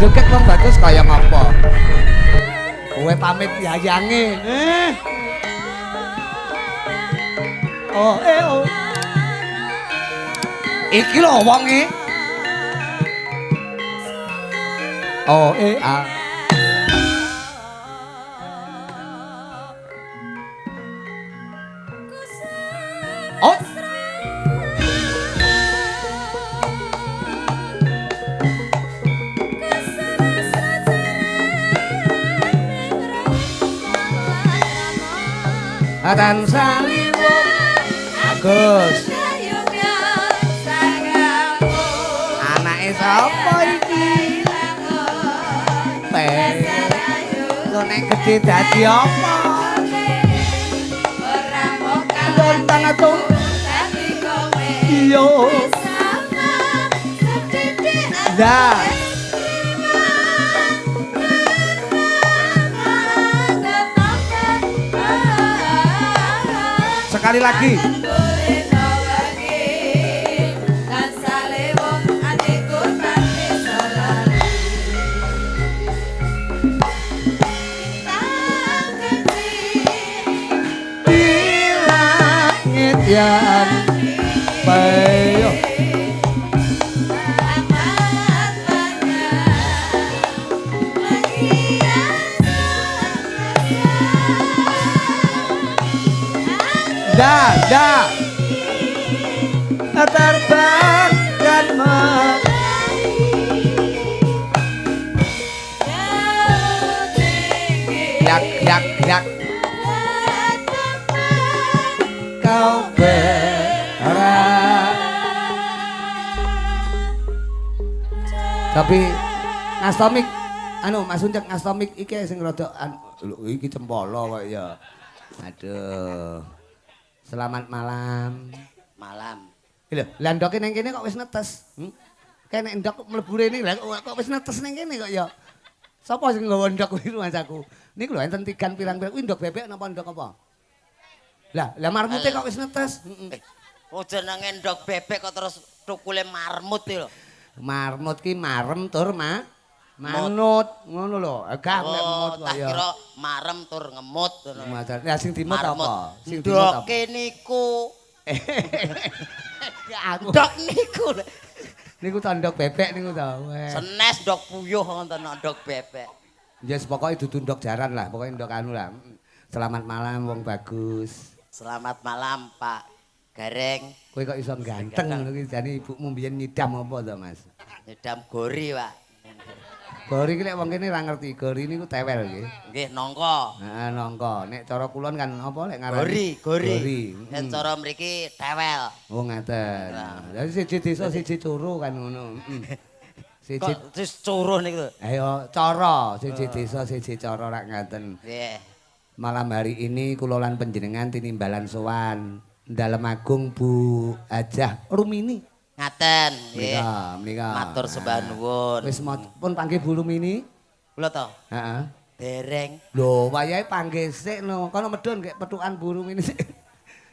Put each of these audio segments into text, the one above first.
Joget wong bagus kaya ngapa? Kowe pamit yayange. Oh, eh oh. Iki lho wonge. Oh, eh ah. Oh. Atan saliwo Agus. Anake sapa iki? Pe. Lho nek gedhe dadi apa? Ora mokal. Iya. Lah. Sekali lagi. Di langit yang bayo. Da, terbang dan yak yak yak kau berat. Tapi ngastomik, anu Mas Uncek ngastomik iki sing rada lho iki cempolo kok ya. Aduh. Selamat malam. Malam. Lho, lah ndoke ning kene kok wis netes. Kayak nek ndok mlebu rene lha kok wis netes ning kene kok ya. Sapa sing nggawa ndok kuwi Mas aku? Niku lho enten tigan pirang-pirang kuwi ndok bebek napa ndok apa? Lah, lah marmute kok wis netes. Oh jenenge ndok bebek kok terus tukule marmut iki lho. Marmut ki marem tur manut ngono lho. Gak nek mut kok ya. Tak kira marem tur ngemut ngono. Lah sing dimut apa? Sing dimut apa? Ndoke niku. Ndok niku. Niku ta ndok bebek niku ta. Senes ndok puyuh wonten ndok bebek. Ya yes, pokoke dudu ndok jaran lah, pokoke ndok anu lah. Selamat malam wong bagus. Selamat malam Pak Gareng. Kowe kok iso ganteng ngono ki jane ibumu mbiyen nyidam apa to, Mas? Nyidam gori, Pak. Gori ki nek wong kene ra ngerti, gori niku tewel nggih. Nggih, nangka. Heeh, nangka. Nek cara kulon kan apa lek ngarani? Gori, gori. Nek cara mriki tewel. Oh, ngaten. Lah siji desa siji curu kan ngono. Siji kok curu niku. Ayo cara, siji desa siji cara rak ngaten. Nggih. Malam hari ini kula lan panjenengan tinimbalan sowan Dalem Agung Bu Hajah Rumini. Ngaten nggih. Menika. Matur sembah nuwun. Wis pun panggih Bu Rumini? Kula to? Heeh. Dereng. Lho, wayahe panggih sik no. Kono medhun gek pethukan Bu Rumini sik.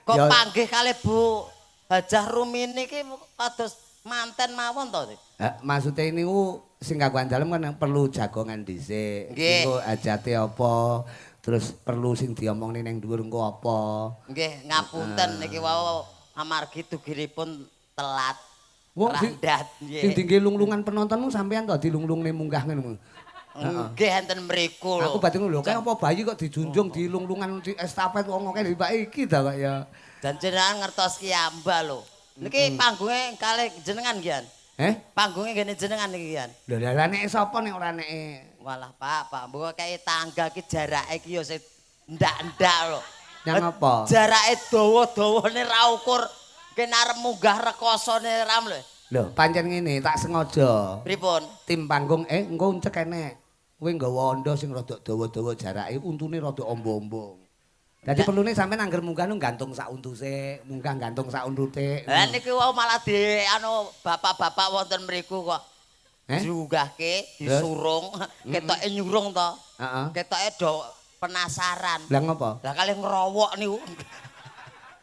Kok panggih kalih Bu Hajah Rumini ki kados manten mawon to? Maksude niku sing kagungan dalem kan perlu jagongan dhisik. Engko hajate apa? Terus perlu sing diomongne ning dhuwur engko apa? Nggih, ngapunten niki wau amargi duginipun telat. Randat nggih. Sing dingge lunglungan penontonmu sampean to dilunglungne munggah ngono. Nggih enten mriku lho. Aku batin lho, kaya apa bayi kok dijunjung dilunglungan di estafet wong akeh dibak iki ta kok ya. Dan jenengan ngertos ki amba lho. Niki panggunge kalih jenengan nggih. Eh? Panggunge ngene jenengan niki nggih. Lho lha nek sapa nek ora neke. Walah Pak, Pak mbok kaya tangga ki jarake ki ya sing ndak-ndak lho. Nang apa? Jarake dawa-dawane ra ukur. Kene arep munggah rekosone ram lho. Lho, pancen ngene tak sengaja. Pripun? Tim panggung engko uncek enek. Kowe nggawa ondo sing rada dawa-dawa jarake, untune rada ombo-ombo. Dadi perlune sampean angger munggah nu gantung sak untu sik, munggah gantung sak untute. Lah niki wau malah di anu bapak-bapak wonten mriku kok. Diunggahke, disurung, ketoke nyurung to. Heeh. Ketoke do penasaran. Lah ngopo? Lah kalih ngrowok niku.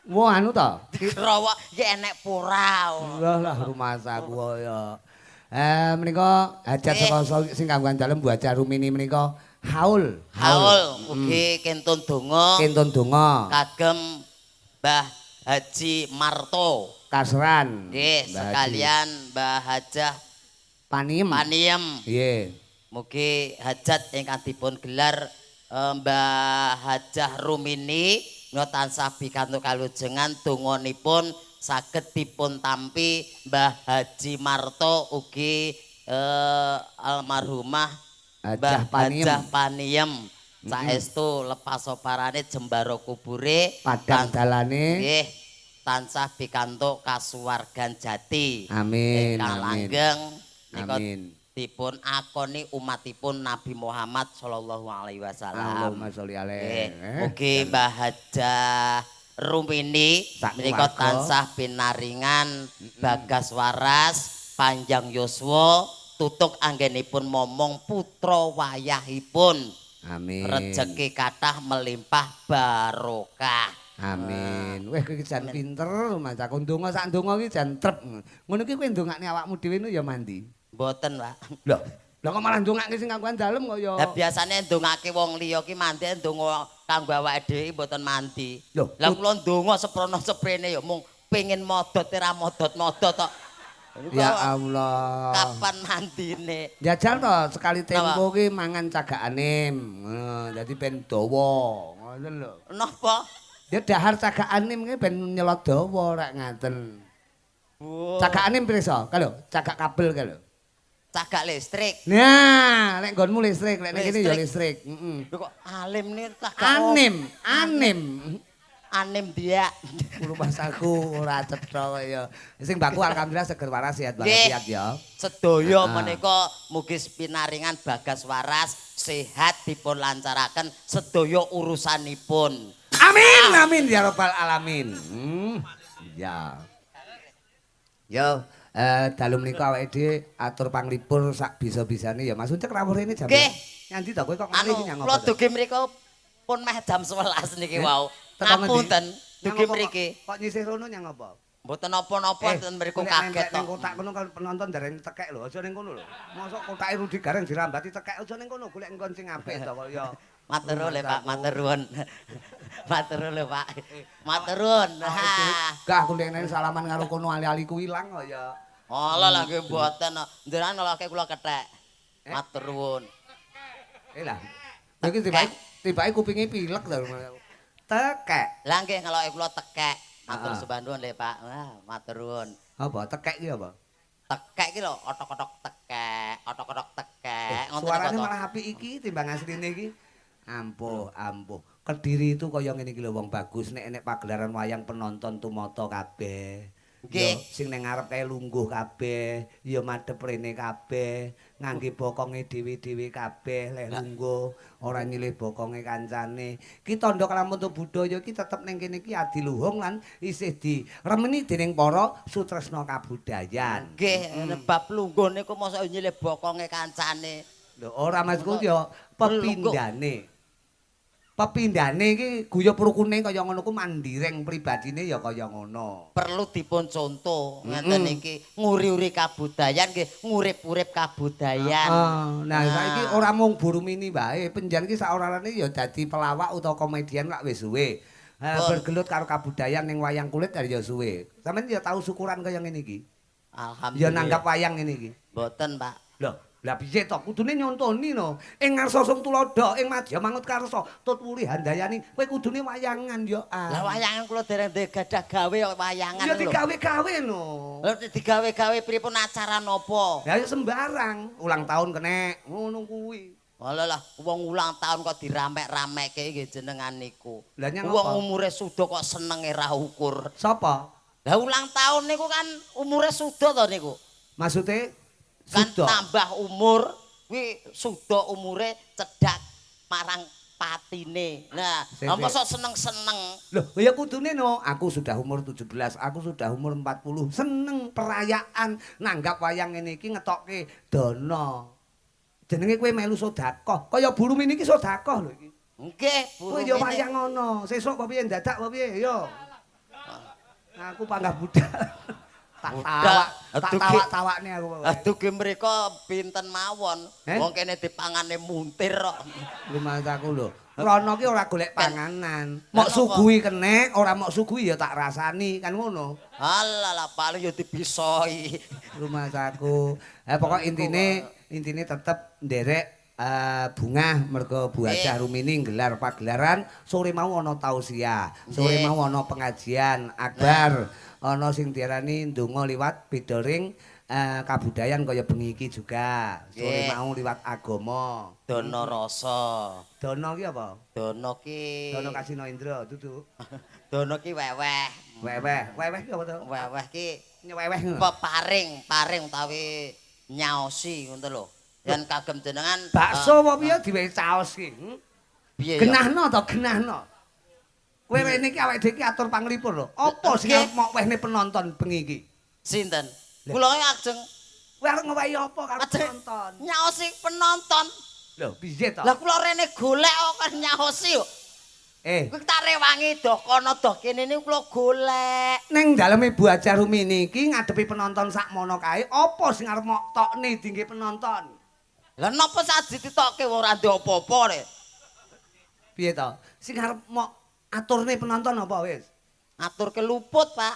Wah anu to? Ngrowok iki enek pora. Lah lah rumasaku ya. Menika hajat saka sing kanggo dalem Bu Hajah Rumini menika haul. Haul ugi kentun donga. Kentun donga. Kagem Mbah Haji Marto. Kasran. Nggih, sekalian Mbah Hajah Paniem. Paniem. Nggih. Mugi hajat ingkang dipun gelar Mbah Hajah Rumini menika tansah pikantuk kalujengan donganipun saged dipun tampi Mbah Haji Marto ugi almarhumah Hajah Paniem. Hajah Paniem. Saestu lepas soparane jembara kubure padang dalane nggih tansah pikantuk kasuwargan jati. Amin. Ingkang langgeng nika dipun akoni umatipun Nabi Muhammad sallallahu alaihi wasallam. Allahumma sholli alaihi. Mugi Mbah Hajah Rumini menika tansah pinaringan bagas waras, panjang yuswa, tutuk anggenipun momong putra wayahipun. Amin. Rejeki kathah melimpah barokah. Amin. Weh kowe iki jan pinter macaku ndonga sak ndonga iki jan trep. Ngono iki kowe ndongakne awakmu dhewe nu ya mandi. Mboten, Pak. Lho, lha kok malah ndongake sing kanggoan dalem kok ya. Lah biasane ndongake wong liya ki mandi ndonga kanggo awake dhewe mboten mandi. Lah kula ndonga seprono seprene ya mung pengin modot ora modot-modot tok. Ya Allah. Kapan mandine? Jajal to sekali tempo ki mangan cagakane. Ngono, dadi ben dawa. Ngoten lho. Napa? Ya dahar cagakane ki ben nyelot dawa rek ngaten. Cagakane pirsa? Ka lho, cagak kabel ka lho. Cagak listrik. Nah, nek nggonmu listrik, nek kene ya listrik. Heeh. Lho kok alim nih cagak. Anim, anim. Anim dia. Rumahsaku ora cetha kaya. Sing baku alhamdulillah seger waras sehat walafiat ya. Sedaya menika mugi pinaringan bagas waras, sehat dipun lancaraken sedaya urusanipun. Amin amin ya rabbal alamin. Ya. Yo, dalu menika awake dhewe atur panglipur sak bisa-bisane ya Mas Uncek rawuh rene jam. Nggih. Nyandi to kowe kok ngene iki nyang apa? Kula dugi mriku pun meh jam 11 niki wau. Ngapunten, dugi mriki. Kok nyisih rono nyang apa? Mboten napa-napa ten mriku kaget to. Ning kotak kono kan penonton darani tekek lho, aja ning kono lho. Mosok kotake Rudi Gareng dirambati tekek aja ning kono, golek nggon sing apik to kok ya. Matur nuwun Pak, matur nuwun. Matur nuwun Pak. Matur nuwun. Gah aku ndekne salaman karo kono ali-aliku ilang kok ya. Alah lah nggih mboten. Njenengan ngeloke kula kethek. Matur nuwun. Lah. Iki tibake kupinge pilek to. Tekek. Lah nggih ngeloke kula tekek. Matur sembah nuwun lho Pak. Wah, matur nuwun. Apa tekek iki apa? Tekek iki lho, otok-otok tekek, otok-otok tekek. Suarane malah apik iki timbang asline iki. Ampuh, ampuh. Kediri itu kaya ngene iki lho wong bagus nek enek pagelaran wayang penonton tumata kabeh. Nggih, sing ning ngarep kae lungguh kabeh, ya madhep rene kabeh, ngangge bokonge dhewe-dhewe kabeh, leh lungguh, ora nyilih bokonge kancane. Ki tandha kalamun budaya iki tetep ning kene iki adiluhung lan isih diremeni dening para sutresna kabudayan. Nggih, bab lungguh niku mosok nyilih bokonge kancane. Lho ora Masku ya pepindhane. Pepindhane iki guyub rukune kaya ngono ku mandireng pribadine ya kaya ngono. Perlu dipun contoh ngeten iki nguri-uri kabudayan nggih ngurip-urip kabudayan. Nah saiki ora mung Burumini wae, penjen iki saorane ya dadi pelawak utawa komedian lak wis suwe. Bergelut karo kabudayan ning wayang kulit ya suwe. Sampeyan ya tau syukuran kaya ngene iki? Alhamdulillah. Ya nanggap wayang ngene iki. Mboten, Pak. Lho, lah piye to? Kudune nyontoni no. Ing ngarsa sung tuladha, ing madya mangut karsa, tut wuri handayani, kowe kudune wayangan ya. Lah wayangan kula dereng gadah gawe wayangan lho. Ya digawe-gawe no. Lha digawe-gawe pripun acara napa? Ya sembarang, ulang tahun kenek, ngono kuwi. Alah lah, wong ulang tahun kok diramek-ramekke nggih jenengan niku. Lah nyang wong umure suda kok senenge ra ukur. Sapa? Lah ulang tahun niku kan umure suda to niku. Maksude kan tambah umur kuwi suda umure cedhak marang patine. Nah, mosok seneng-seneng. Loh, ya kudune no, aku sudah umur 17, aku sudah umur 40, seneng perayaan nanggap wayang ngene iki ngetokke dana. Jenenge kowe melu sedekah. Kaya Burumini iki sedekah lho iki. Nggih, Burumini. Kowe ya wayang ngono. Sesuk apa piye ndadak apa piye? Yo. Aku panggah budal. Tak tawak, tak tawak-tawakne aku pokoke. Dugi mriko pinten mawon. Wong kene dipangane muntir kok. Lumasaku lho. Rono ki ora golek panganan. Mok suguhi kenek, ora mok suguhi ya tak rasani, kan ngono. Alah lah paling ya dibisoi. Lumasaku. Pokok intine tetep nderek bungah mergo Bu Hajah Rumini nggelar pagelaran sore mau ana tausiah, sore mau ana pengajian akbar, ana sing diarani ndonga liwat beda ring kabudayan kaya bengi iki juga. Sore mau liwat agama. Dana rasa. Dana ki apa? Dana ki Dana Kasino Indra duduk. Dana ki weweh. Weweh. Weweh ki apa to? Weweh ki nyeweweh. Peparing, paring utawi nyaosi ngono lho. Yen kagem jenengan bakso apa piye diwehi caos ki? Piye ya? Genahno to, genahno. Kowe rene iki awake dhewe iki atur panglipur lho. Apa sing arep mok wehne penonton bengi iki? Sinten? Kula ajeng kowe arep ngewehi apa karo penonton? Nyaosi penonton. Lho, piye to? Lah kula rene golek kok nyaosi kok. Kowe tak rewangi doh kono doh kene niku kula golek. Ning daleme Bu Hajah Rumini iki ngadepi penonton sakmono kae, apa sing arep mok tokne dingge penonton? Lah napa sak dititokke ora ndek apa-apa rek. Piye to? Sing arep mok aturne penonton apa wis? Aturke luput, Pak.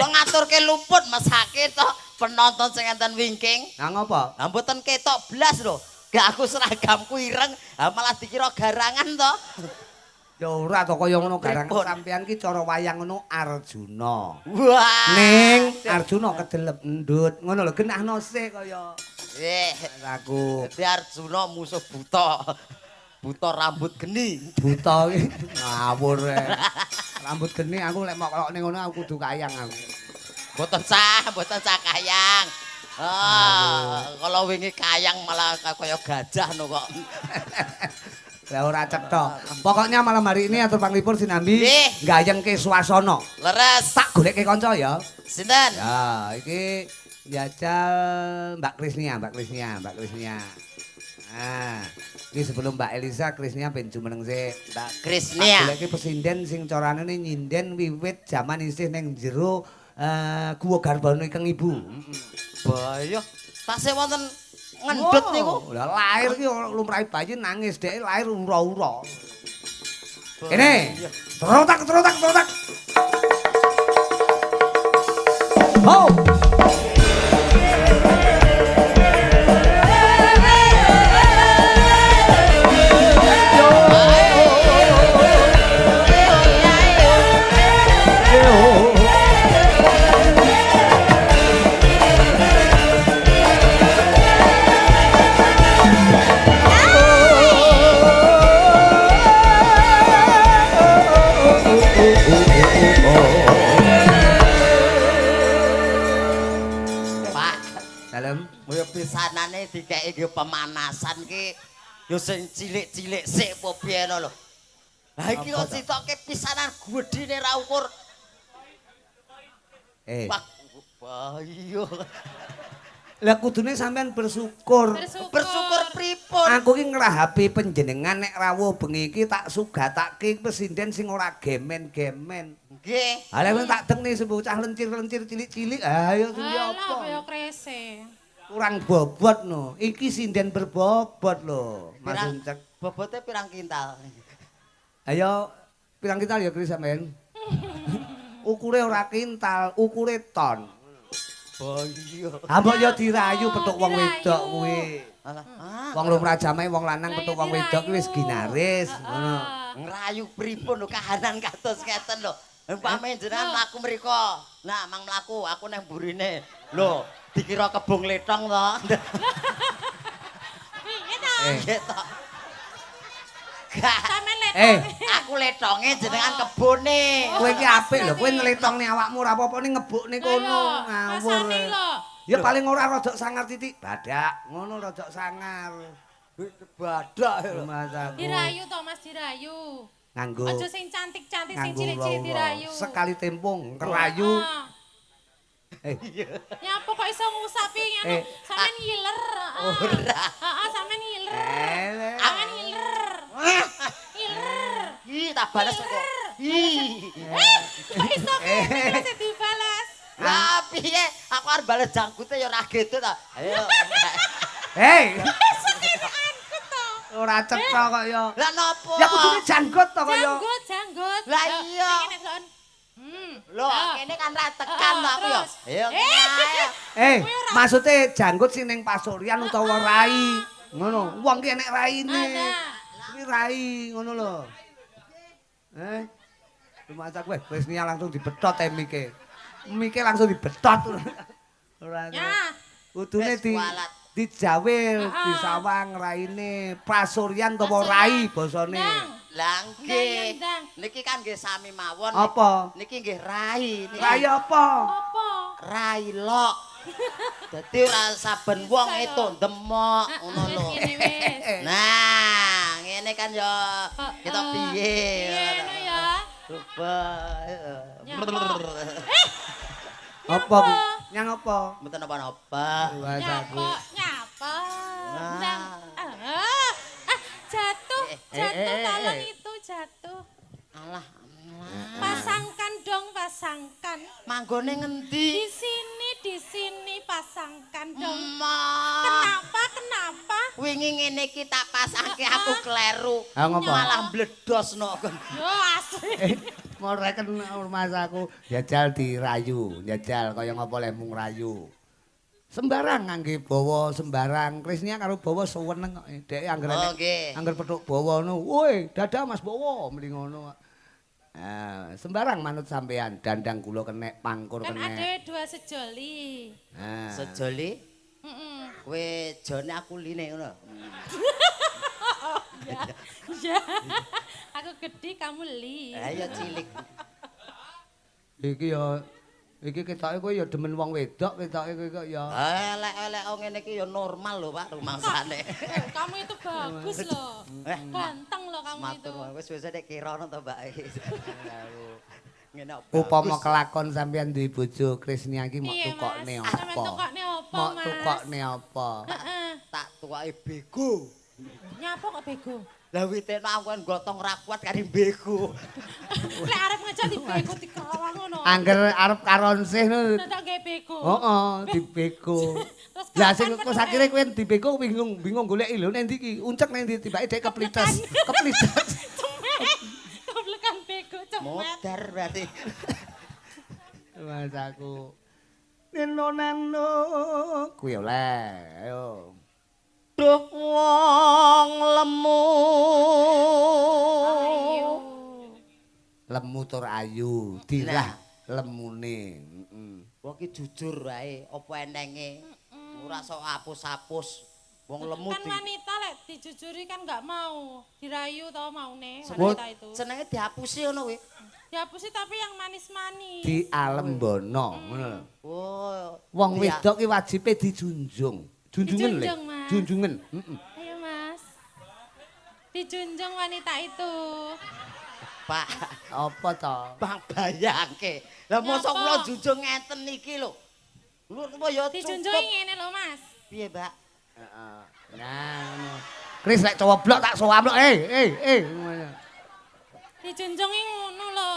Lho ngaturke luput mesake to penonton sing enten wingking. Lah ngopo? Lah mboten ketok blas lho. Gak aku seragamku ireng, malah dikira garangan to. Ya ora to kaya ngono garangan sampean ki cara wayang ngono Arjuna. Wah. Ning Arjuna kedelep endut ngono lho genahno sik kaya. Nggih. Aku. Dadi Arjuna musuh buta. Buta rambut geni. Buta ki ngawur. Rambut geni aku lek mok kelokne ngono aku kudu kayang aku. Mboten sah kayang. Ah, kalau wingi kayang malah kaya gajah no kok. Lah ora cetha. Pokoknya malam hari ini atur panglipur sinambi gayengke swasana. Leres. Tak goleke kanca ya. Sinten? Ya, iki njajal Mbak Krisnia, Mbak Krisnia, Mbak Krisnia. Nah, iki sebelum Mbak Elisa Krisnia ben jumeneng sik. Mbak Krisnia. Tak goleke pesinden sing carane nyinden wiwit jaman isih ning jero guwa garbane keng ibu. Bahaya. Tasih wonten ngendut niku. Lah lahir ki lumrahe bayi nangis dhek lahir ura-ura. Kene. Terotak terotak terotak. Ho. Pisanane dikeki nggo pemanasan ki ya sing cilik-cilik sik apa piye lho. Lah iki kok sitoke pisanan gedhene ra ukur. Pak iya. Lah kudune sampean bersyukur. Bersyukur pripun? Aku ki ngrahapi panjenengan nek rawuh bengi iki tak sugatake pesinden sing ora gemen-gemen. Nggih. Ha lek tak dekne bocah lencir-lencir cilik-cilik, ayo sing apa? Lah ya krese. Kurang bobot no. Iki sinden berbobot lho, Mas Uncek. Bobote pirang kintal? Ayo pirang kintal ya Kris sampean? Ukure ora kintal, ukure ton. Oh iya. Ha mbok ya dirayu petuk wong wedok kuwi. Wong lumrah jamae wong lanang petuk wong wedok kuwi wis ginaris ngono. Ngrayu pripun lho kahanan kados ngeten lho. Umpame jenengan mlaku mriko. Nah, mang mlaku, aku nang burine. Lho, dikira kebung letong to. Piye to? Nggih to. Sampeyan letong. Aku letonge jenengan kebone. Kowe iki apik lho, kowe ngletongne awakmu ora apa-apa ning ngebukne kono ngawur. Ya paling ora rodok sangar titik badak, ngono rodok sangar. Badak lho. Dirayu to Mas, dirayu. Nganggo. Aja sing cantik-cantik sing cilik-cilik dirayu. Sekali tempung kerayu. Nyapa kok iso ngusapi ngono? Sampeyan ngiler. Ora. Heeh, sampeyan ngiler. Sampeyan ngiler. Ngiler. Ih, tak balas kok. Ih. Kok iso kene dibalas? arep bales jangkute ya ora gitu ta. Ayo. Hei, Setiaanku to. Ora cetha kok ya. Lah napa? Ya kudune janggut to kaya. Janggut, janggut. Lah iya. Lho, kene kan ra tekan to aku ya. Ayo ngene ae. Maksude janggut sing ning pasuryan utawa rai. Ngono. Wong ki enek raine. Kuwi rai ngono lho. Rumah kowe wis nia langsung dibetot mike. Mike langsung dibetot. Ora. Kudune dijawil, disawang raine, pasuryan utawa rai basane. Lah nggih. Niki kan nggih sami mawon. Apa? Niki nggih rai. Rai apa? Apa? Rai lok. Dadi ora saben wong itu ndemok ngono lho. Nah, ngene kan ya kita piye. Ngene ya. Coba. Apa? Nyang apa? Mboten napa-napa. Nyapa, nyapa. Jatuh, jatuh tolong itu jatuh. Alah, pasangkan dong, pasangkan. Manggone ngendi? Di sini pasangkan dong. Kenapa, kenapa? Wingi ngene iki tak pasangke aku kleru. Malah mbledosno. Yo asli. Moreken rumahku jajal dirayu, jajal kaya ngapa leh mung rayu. Sembarang ngangge bawa sembarang. Krisnia karo bawa suweneng kok. Dhek angger angger petuk bawa ngono, "Woi, dadah Mas Bawa," muni ngono. Sembarang manut sampean, dandang gula kenek, pangkur kan kenek. Kan ada dua sejoli. Sejoli? Heeh. Kowe jone aku line ngono. Ya. Aku gedhi kamu li. Ayo cilik. Iki ya iki ketoke kowe ya demen wong wedok, ketoke kowe kok ya. Elek-elek ngene iki ya normal lho, Pak, rumangsane. Kamu itu bagus lho. Ganteng lho kamu itu. Wis wis nek kirana to, Mbak. Ngene upama kelakon sampean duwe bojo Krisnia iki mok tukokne apa? Mok tukokne apa? Tak tuwake bego. Nyapa kok bego? Lah witene aku kan gotong ra kuat kari bego. Lek arep ngejak dibego dikerawang ngono. Angger arep karonsih ngono. Tak gawe bego. Heeh, dibego. Lah sing kok akhire kowe dibego bingung bingung goleki lho nang ndi iki? Uncek nang ndi tibake dhek keplites. Keplites. Cemek. Keplekan bego cemet. Modar berarti. Mas aku. Neno neno kuwi oleh. Ayo. Duh wong lemu. Ayu. Lemu tur ayu, dirah lemune. Heeh. Wong iki jujur wae, apa enenge. Ora sok apus-apus. Wong lemu kan wanita lek dijujuri kan enggak mau, dirayu to maune wanita itu. Senenge diapusi ngono kuwi. Diapusi tapi yang manis-manis. Dialembono ngono lho. Oh, wong wedok ki wajibe dijunjung. Junjungan le. Junjungan. Heeh. Ayo Mas. Dijunjung wanita itu. Pak, apa to? Bang bayangke. Lah mosok kula junjung ngeten iki lho. Lho apa ya dijunjung ngene lho Mas. Piye, Mbak? Heeh. Nah, ngono. Kris lek cowoblok tak sowablok. Dijunjungi ngono lho.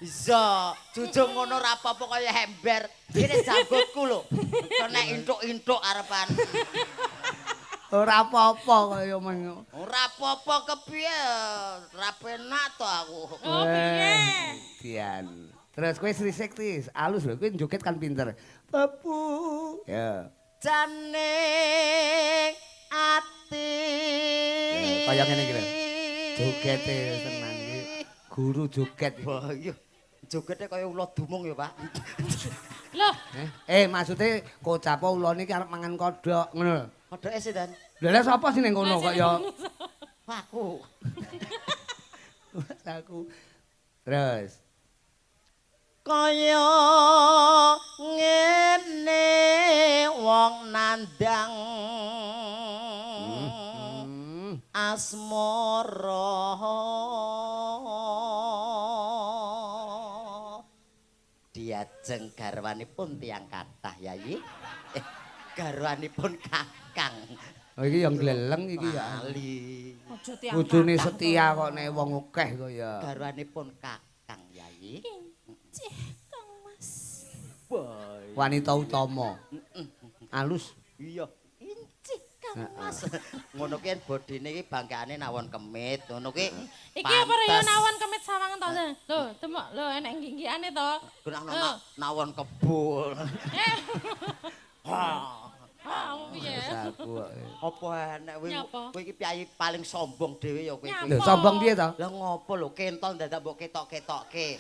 Iya, junjung ngono ora apa-apa kaya ember. Dene janggutku lho. Kena intuk-intuk arepan. Ora apa-apa kaya men. Ora apa-apa kepiye? Ora penak to aku. Oh, piye? Dian. Terus kowe srisik Tis, alus lho, kowe joget kan pinter. Babu. Ya. Jane ati. Kaya ngene iki lho. Jogete tenan iki. Guru joget. Wah, iya. Jogete kaya ula dumung ya, Pak. Loh. Maksude kocap ulane iki arep mangan kodhok ngono lho. Kodhoke sinten? Lha lha sapa sing ning kono kok ya? Aku. Aku. Terus kaya ngene wong nandang asmara. Diajeng garwanipun tiyang kathah Yayi. Garwanipun kakang. Oh iki yang gleleng iki ya. Ali. Kudune setia kok nek wong akeh kok ya. Garwanipun kakang Yayi. Injih Kang Mas. Bae. Wanita utama. Alus. Iya. Incih Kang Mas. Ngono ki bodine iki bangkane nawon kemit, ngono ki. Iki apa ya nawon kemit sawangan to? Lho, demok lho enek nggih-nggihane to. Genah nawon kebul. Ha. Ha, piye? Apa enek kowe iki piyayi paling sombong dhewe ya kowe iki. Lho, sombong piye to? Lah ngopo lho kentol dadak mbok ketok-ketokke.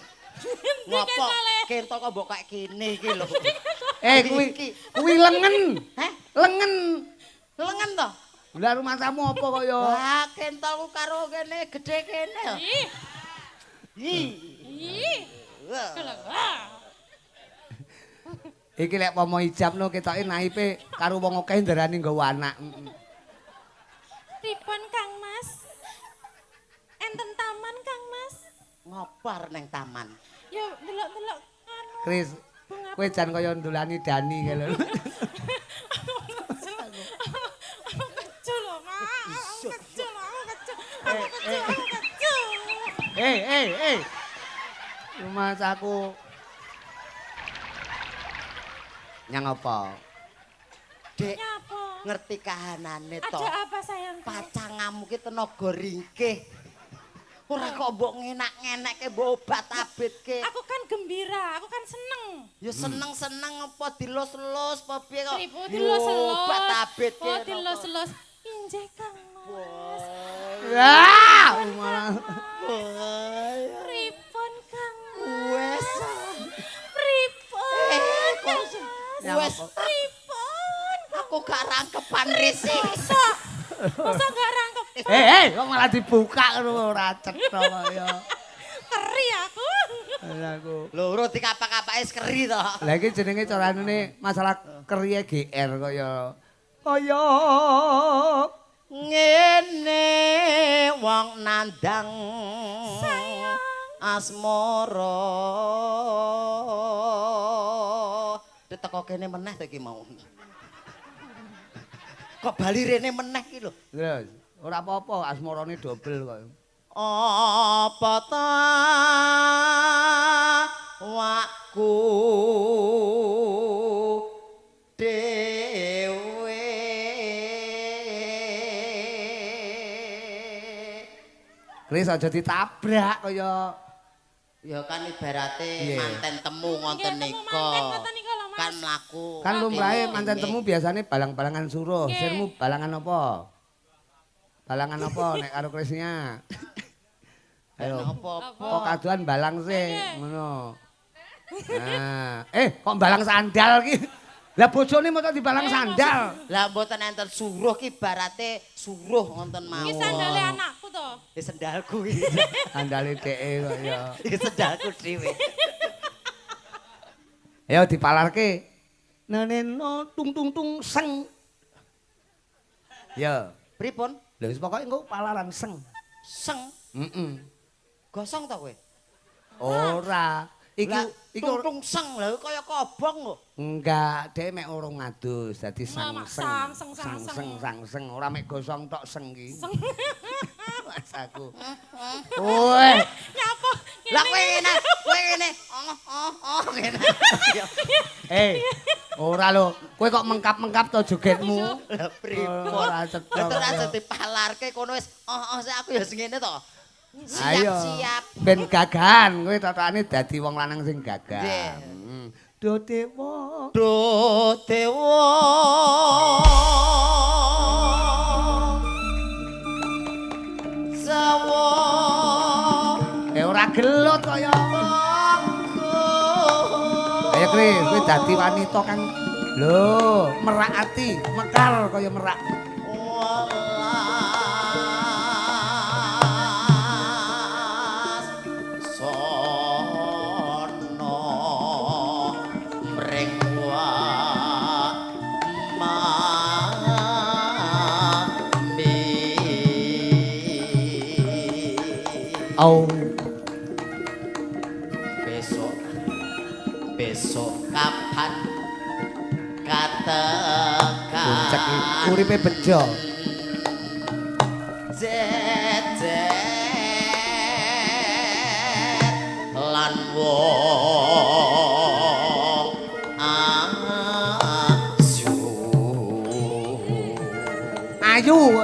Ngopo? Kentol kok mbok kaya kene iki lho. Eh kuwi lengen. Heh? Lengen. Lengen to? Lah rumangsamu apa kok ya? Lah kentolku karo kene gedhe kene. Ih. Ih. Ih. Iki lek pomo ijabno ketoke naipe karo wong akeh ndarani nggawa anak. Pripun Kang Mas? Enten taman Kang Mas? Ngopar neng taman. Ya delok-delok anu. Kris, kowe jan kaya ndolani Dani kae lho. Aku kecu lho, Mak. Aku kecu lho, aku kecu. Aku kecu, aku kecu. Eh. Mas aku nyang apa? Dek, ngerti kahanane to. Ada apa sayang? Pacangamu ki tenaga ringkih. Ora kok mbok ngenak-ngenekke mbok obat abitke. Aku kan gembira, aku kan seneng. Ya seneng-seneng apa dilus-lus apa piye kok? Dilus-lus. Obat abitke. Oh, dilus-lus. Injih Kang Mas. Wah, malah. Pripun Kang Mas? Wes. Pripun? Wes. Pripun? Aku gak rangkepan risi. Masa gak rangkep? Kok malah dibuka ngono ora cetha kaya. Keri aku. Lah aku. Lho, dikapak-kapake wis keri to. Lah iki jenenge carane masalah keriye GR kaya kaya ngene wong nandang sayang asmara. Teko kene meneh to iki mau. Kok bali rene meneh iki lho. Terus, ora apa-apa asmarane dobel kok. Apa ta wakku dhewe. Kris aja ditabrak kaya ya kan ibarate manten temu ngoten nika. Kan mlaku. Kan lumrahe manten temu biasane balang-balangan suruh. Sirmu balangan apa? Balangan apa nek karo Krisnya? Ayo. Apa-apa. Kok kaduan balang sih ngono. Nah, kok balang sandal ki? Lah bojone mosok dibalang sandal. Lah mboten enten suruh ki ibarate suruh ngoten mawon. Iki sandale anakku to. Iki sendalku iki. Sandale dheke kok ya. Iki sendalku dhewe. Ayo dipalarke. Neneno tung tung tung seng. Ya, pripun? Lha wis pokoke engko palaran seng. Seng? Heeh. Gosong ta kowe? Ora. Iki tung tung seng lha kaya kobong kok. Enggak, dhek mek urung ngadus dadi sang seng seng sang seng ora mek gosong tok seng ki. Seng. Mas aku. Woi. Nyapa? Lah kowe ngene, kowe ngene. Oh ngene. Ora lho, kowe kok mengkap-mengkap to jogetmu. Lah pripun? Ora cetha. Lah terus dipalarke kono wis oh sik aku ya sing ngene to. Siap-siap. Ben gagahan, kowe totokane dadi wong lanang sing gagah. Do dewa. Do dewa. Sawo. Ora gelut kaya. Ayo Kris, kowe dadi wanita kang lho, merak ati, mekar kaya merak. Sono mring mami. Au. Besok kapan katekan puncak uripe bejo jejer lan wong ayu.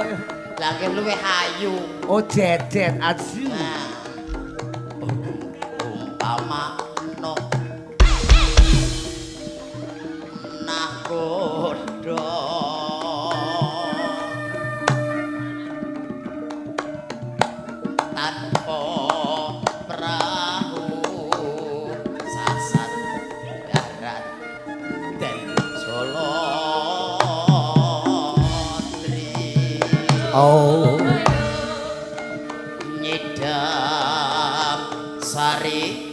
Lah nggih luwih ayu. Oh jejet ayu. Nah. Umpama no nakoda tanpa perahu sasat darat dan Jolodri. Oh. Nyidam sari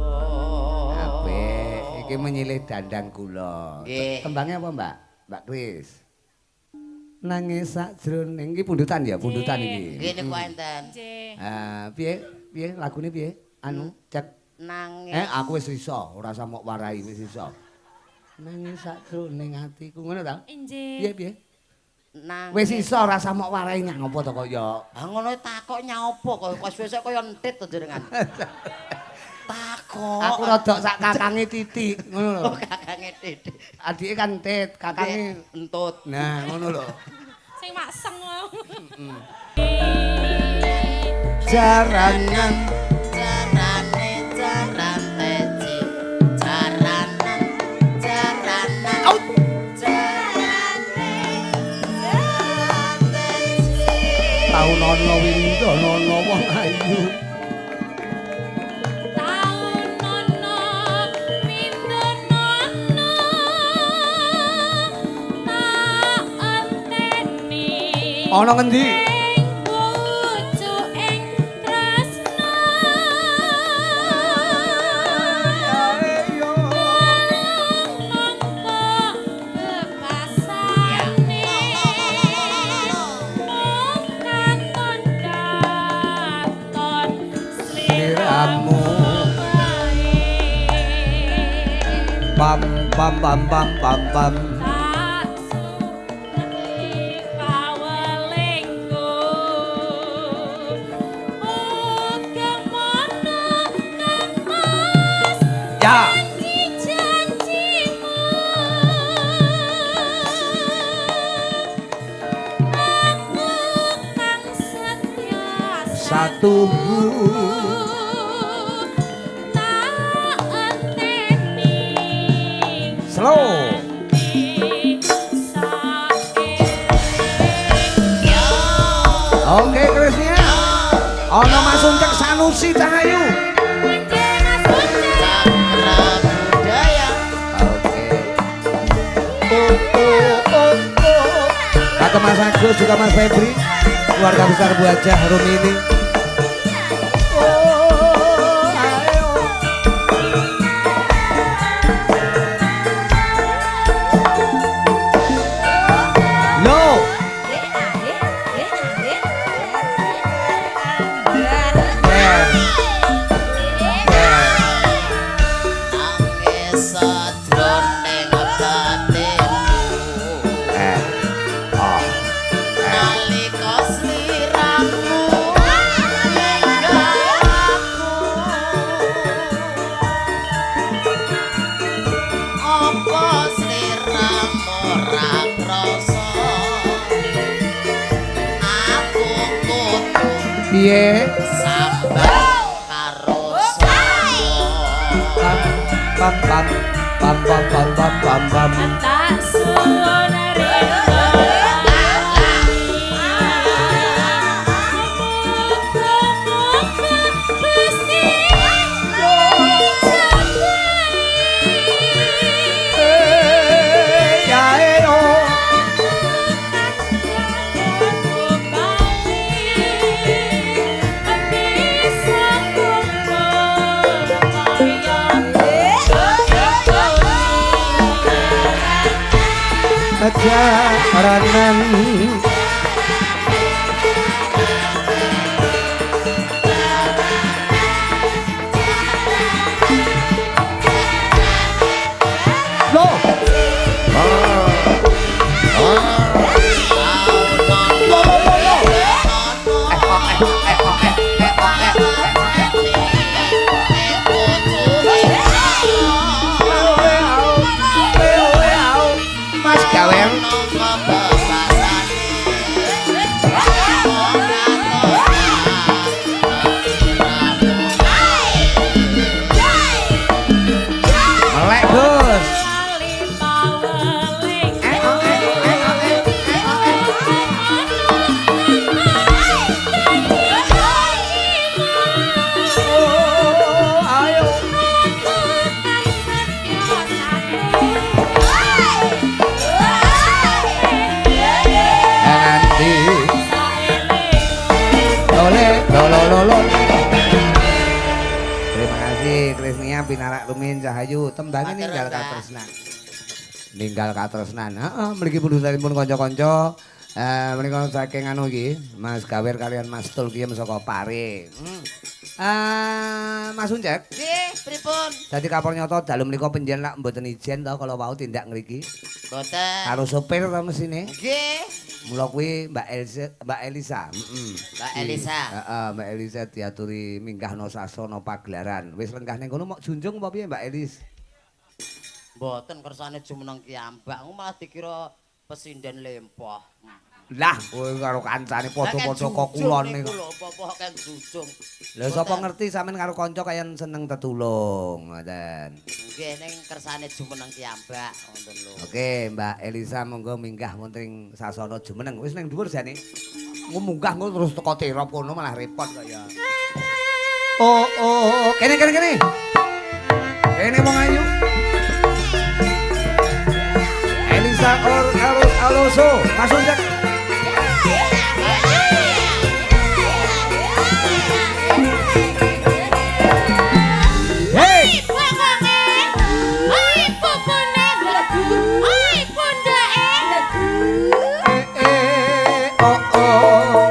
asmara. Apik, iki menyilih dandang kula. Nggih. Tembangnya apa, Mbak? Mbak Kris. Nangis sakjroning iki pundutan ya, pundutan iki. Nggih niku enten. Nggih. Ah, piye? Piye lagune piye? Anu, cek. Nangis. Aku wis iso, ora usah mok warai wis iso. Nangis sakjroning atiku ngono ta? Nggih. Piye piye? Nangis. Wis iso ora usah mok warai nyang apa to kok ya. Ah ngono takok nyaopo kok kok suwe-suwe kaya entit to jenengan. Takok. Aku rodok sak kakange titik ngono lho. Oh, kakange titik. Adike kan entit, kakange entut. Nah, ngono lho. Sing makseng mau. Jaranan jarane jaran teci. Jaranan jaranan. Out. Jarane jaran teci. Taun ana windono ana wong ayu. Taun ana windono tak enteni. Ana ngendi? Ing bojo ing tresna. Nangka bebasane. Mung katon katon Sliramu. sliramu wae. Pam pam pam pam pam pam. Tak suwi pawelingku. Uga mono kang Mas Ya. janji-janjimu. Aku kang setia Satu. Tak enteni. Slow. Oke, Krisnya. Ana Mas Uncek Sanusi Cahayu. Cakra budaya. Oke. Oh, oh, oh. Kata Mas Agus juga Mas Febri, keluarga besar Bu Hajah Rumini. Oh, ayo. Lo, Nangis sajroning batinku. eh, oh, Nalika sliramu ninggal aku. Apa sliramu ora krasa? Aku kudu piye? sambat karo sapa? Pam pam pam pam pam pam pam pam. Tak suwun rida. Muga-muga Gusti Eh, ya, eh, oh. Jaranan. Lo. Lo lo lo lo. Eh, oh, eh, eh, oh, eh, eh, oh, eh. Oke, Krisnia pinarak rumiyin Cahayu, tembange ninggal katresnan. Ninggal katresnan. Heeh, mriki pundutanipun kanca-kanca. Menika saking anu iki, Mas Gawir kalian Mas Tul ki saka Pare. Mas Uncek. Nggih, pripun? Dadi kapor nyata dalu menika penjen lak mboten ijen to kala wau tindak ngriki. Mboten. Karo sopir to mesine? Nggih. Mula kuwi Mbak Elisa, Mbak Elisa. Heeh. Mbak Elisa. Heeh, Mbak Elisa diaturi minggahno sasana pagelaran. Wis lenggah ning kono mok junjung apa piye Mbak Elis? Mboten kersane jumeneng kiyambak, malah dikira pesinden lempoh. Lah, kowe karo kancane padha-padha kok kulon niku. Lho, apa-apa kan jujung. Lha sapa ngerti sampean karo kanca kaya seneng tetulung, ngoten. Nggih, ning kersane jumeneng kiyambak, ngoten lho. Oke, Mbak Elisa monggo minggah wonten ing sasana jumeneng. Wis ning dhuwur jane. Engko munggah engko terus teko terop kono malah repot kok ya. Oh, oh, kene kene kene. Kene wong ayu. Elisa or Carlos Alonso, masuk Jack. Hey! Oh oh.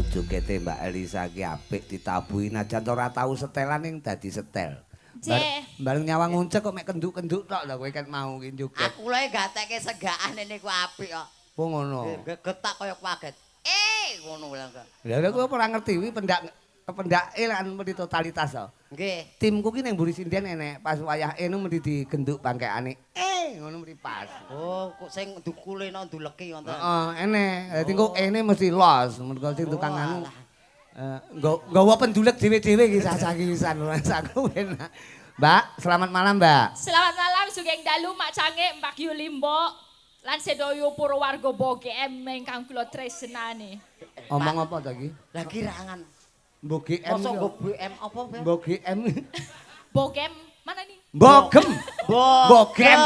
Jogete Mbak Elisa ki apik ditabuhi najan ora tau setelan ning dadi setel. Bareng nyawang nguncek kok mek kenduk-kenduk tok lho kowe kan mau ki joget. Aku lho gateke segakane niku apik kok. Apa ngono? Getak kaya kaget. Ngono lho. Lha kowe ora ngerti kuwi pendak pendake lan mesti totalitas to. Nggih. Timku ki ning mburi sinden enek pas wayahe nu mesti digenduk bangkekane. Ngono mesti pas. Oh, kok sing dukule nang nduleki wonten. Heeh, enek. Dadi engko ene mesti los, mergo sing tukang anu nggawa pendulek dhewe-dhewe iki sasah-kisan aku enak. Mbak, selamat malam, Mbak. Selamat malam sugeng dalu Mak Cange, Mbak Yuli Mbok lan sedaya para warga BGM ingkang kula tresnani. Omong apa ta iki? Lah kirangan. Mbok GM. Mosok nggo BM apa, Mbak? Mbok GM. Bogem mana nih? Bogem. Bogem.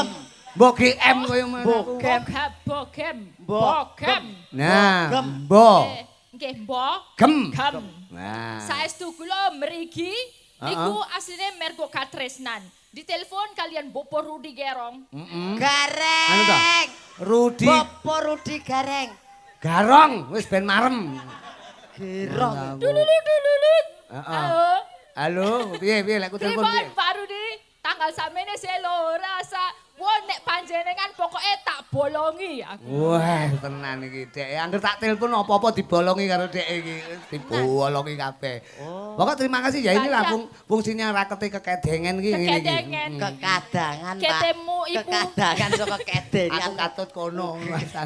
Mbok GM koyo mana? Bogem. Bogem. Bogem. Nah, mbok. Nggih, mbok. Gem. Gem. Nah. Saestu kula mriki niku asline mergo katresnan. Ditelepon kalian Bapak Rudi Gerong. Gareng. Rudi. Bapak Rudi Gareng. Garong wis ben marem. Gerong. Dululut. Halo. Halo, piye piye lek ku telepon piye? Pak Rudi, tanggal samene selo rasa. Wah nek panjenengan pokoke tak bolongi aku. Wah, tenan iki Dek. Angger tak telepon apa-apa dibolongi karo Dek iki. Dibolongi kabeh. Pokok terima kasih ya, inilah fungsinya rakete kekedengen iki ngene iki. Kekedengen. Kekadangan, Pak. Ketemu ibu. Kekadangan saka kedengan. Aku katut kono.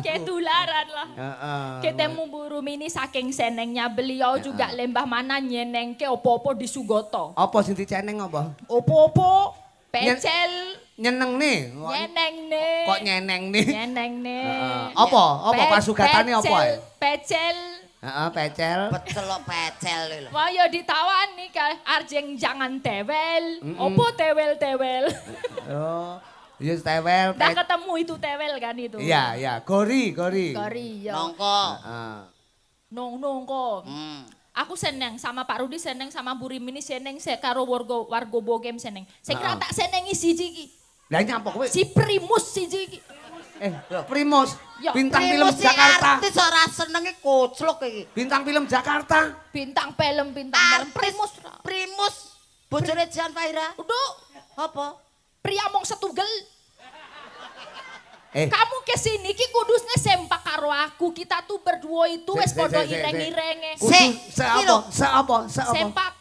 Ketularan lah. Heeh. Ketemu Bu Rumini saking senengnya beliau juga lembah mana nyenengke opo-opo di Sugoto. Apa sing diceneng apa? Opo-opo pecel. Nyeneng nih. Nyeneng nih. Kok nyeneng nih? Nyeneng nih. Apa? Apa pasugatane apa? Pecel. Heeh, pecel. Pecel kok pecel lho. Wah ya ditawani ka arjeng jangan tewel. Opo tewel-tewel? Oh, ya tewel. Ndak ketemu itu tewel kan itu. Iya, iya, gori, gori. Gori ya. Nongko. Heeh. Nongko. Aku seneng sama Pak Rudi, seneng sama Bu Rimini, seneng karo warga Bogem seneng. Sing ra tak senengi siji iki. Lah nyapa kowe? Si Primus siji iki. Primus, ya, bintang Primus film Jakarta. Artis ora senenge koclok iki. Bintang film Jakarta. Bintang film, bintang film Primus. Primus bojone Jan Fahira. Udah. Apa? Pria mong setugel. Kamu kesini ki kudusnya sempak karo aku. Kita tuh berdua itu wis padha ireng-irenge. Se apa? Se apa? Se apa? Sempak.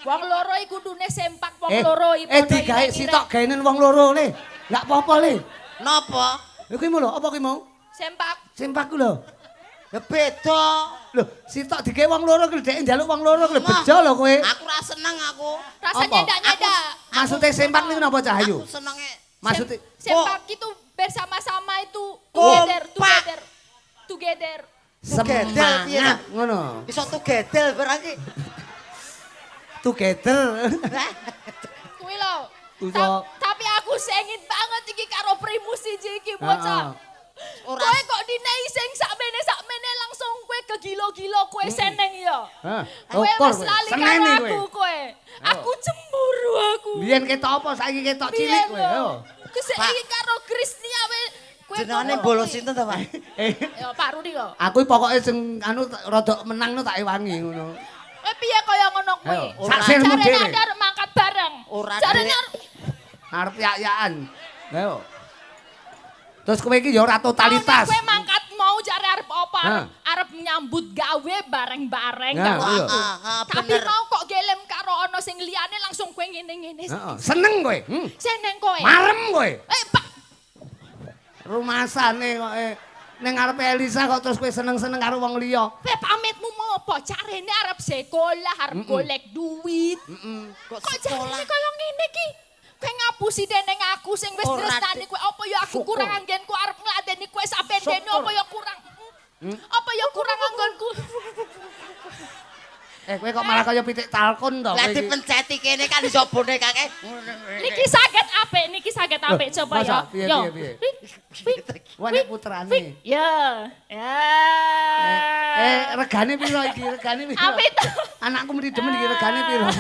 Wong loro iku kudune sempak wong loro iki padha. Digawe sitok gaenen wong loro le. Enggak apa-apa le. Napa? Lha kuwi lho, apa kuwi mau? Sempak. Sempak ku lho. Ya beda. Lho, sitok dikek wong loro kuwi dhek njaluk wong loro kuwi bejo lho kowe. Aku ora seneng aku. Rasa nyedak-nyedak. Maksude sempak niku napa Cahayu? Aku senenge maksude sempak itu bersama-sama itu together, together. Together. Semangat ngono. Iso together barang iki. Together. Kuwi lho. Tapi aku sengit banget iki karo Primus siji iki bocah. Kowe kok dinei sing sakmene langsung kowe kegilo-gilo kowe seneng ya. Kowe wis lali karo aku kowe. Aku cemburu aku. Biyen ketok apa saiki ketok cilik kowe. Yo. Saiki karo Krisnia kowe. Jenengane bolos sinten to, Pak? Ya Pak Rudi kok. Aku pokoke sing anu rada menang no tak ewangi ngono. Kowe piye kaya ngono kuwi? Sak sirmu dhewe. Jarene arep mangkat bareng. Ora jarene arep yak-yakan. Ayo. Terus kowe iki ya ora totalitas. Kowe mangkat mau jare arep apa? Arep nyambut gawe bareng-bareng karo aku. Tapi mau kok gelem karo ana sing liyane langsung kowe ngene-ngene. Seneng kowe. Seneng kowe. Marem kowe. Pak. Rumasane kok ning ngarepe Elisa kok terus kowe seneng-seneng karo wong liya. Kowe pamitmu mau apa? Jarene arep sekolah, arep golek duit. Kok sekolah kaya ngene iki? Kowe ngapusi dening aku sing wis tresnani kowe apa ya aku kurang anggenku arep ngladeni kowe saben dene apa ya kurang. Apa ya kurang anggonku. Kowe kok malah kaya pitik talkon to kowe. Lah dipenceti kene kan iso bonekake. Niki saged apik, niki saged apik coba ya. Yo. Wah nek putrane. Ya. Ya. Regane piro iki? Regane piro? Apik to. Anakku mesti demen iki regane piro?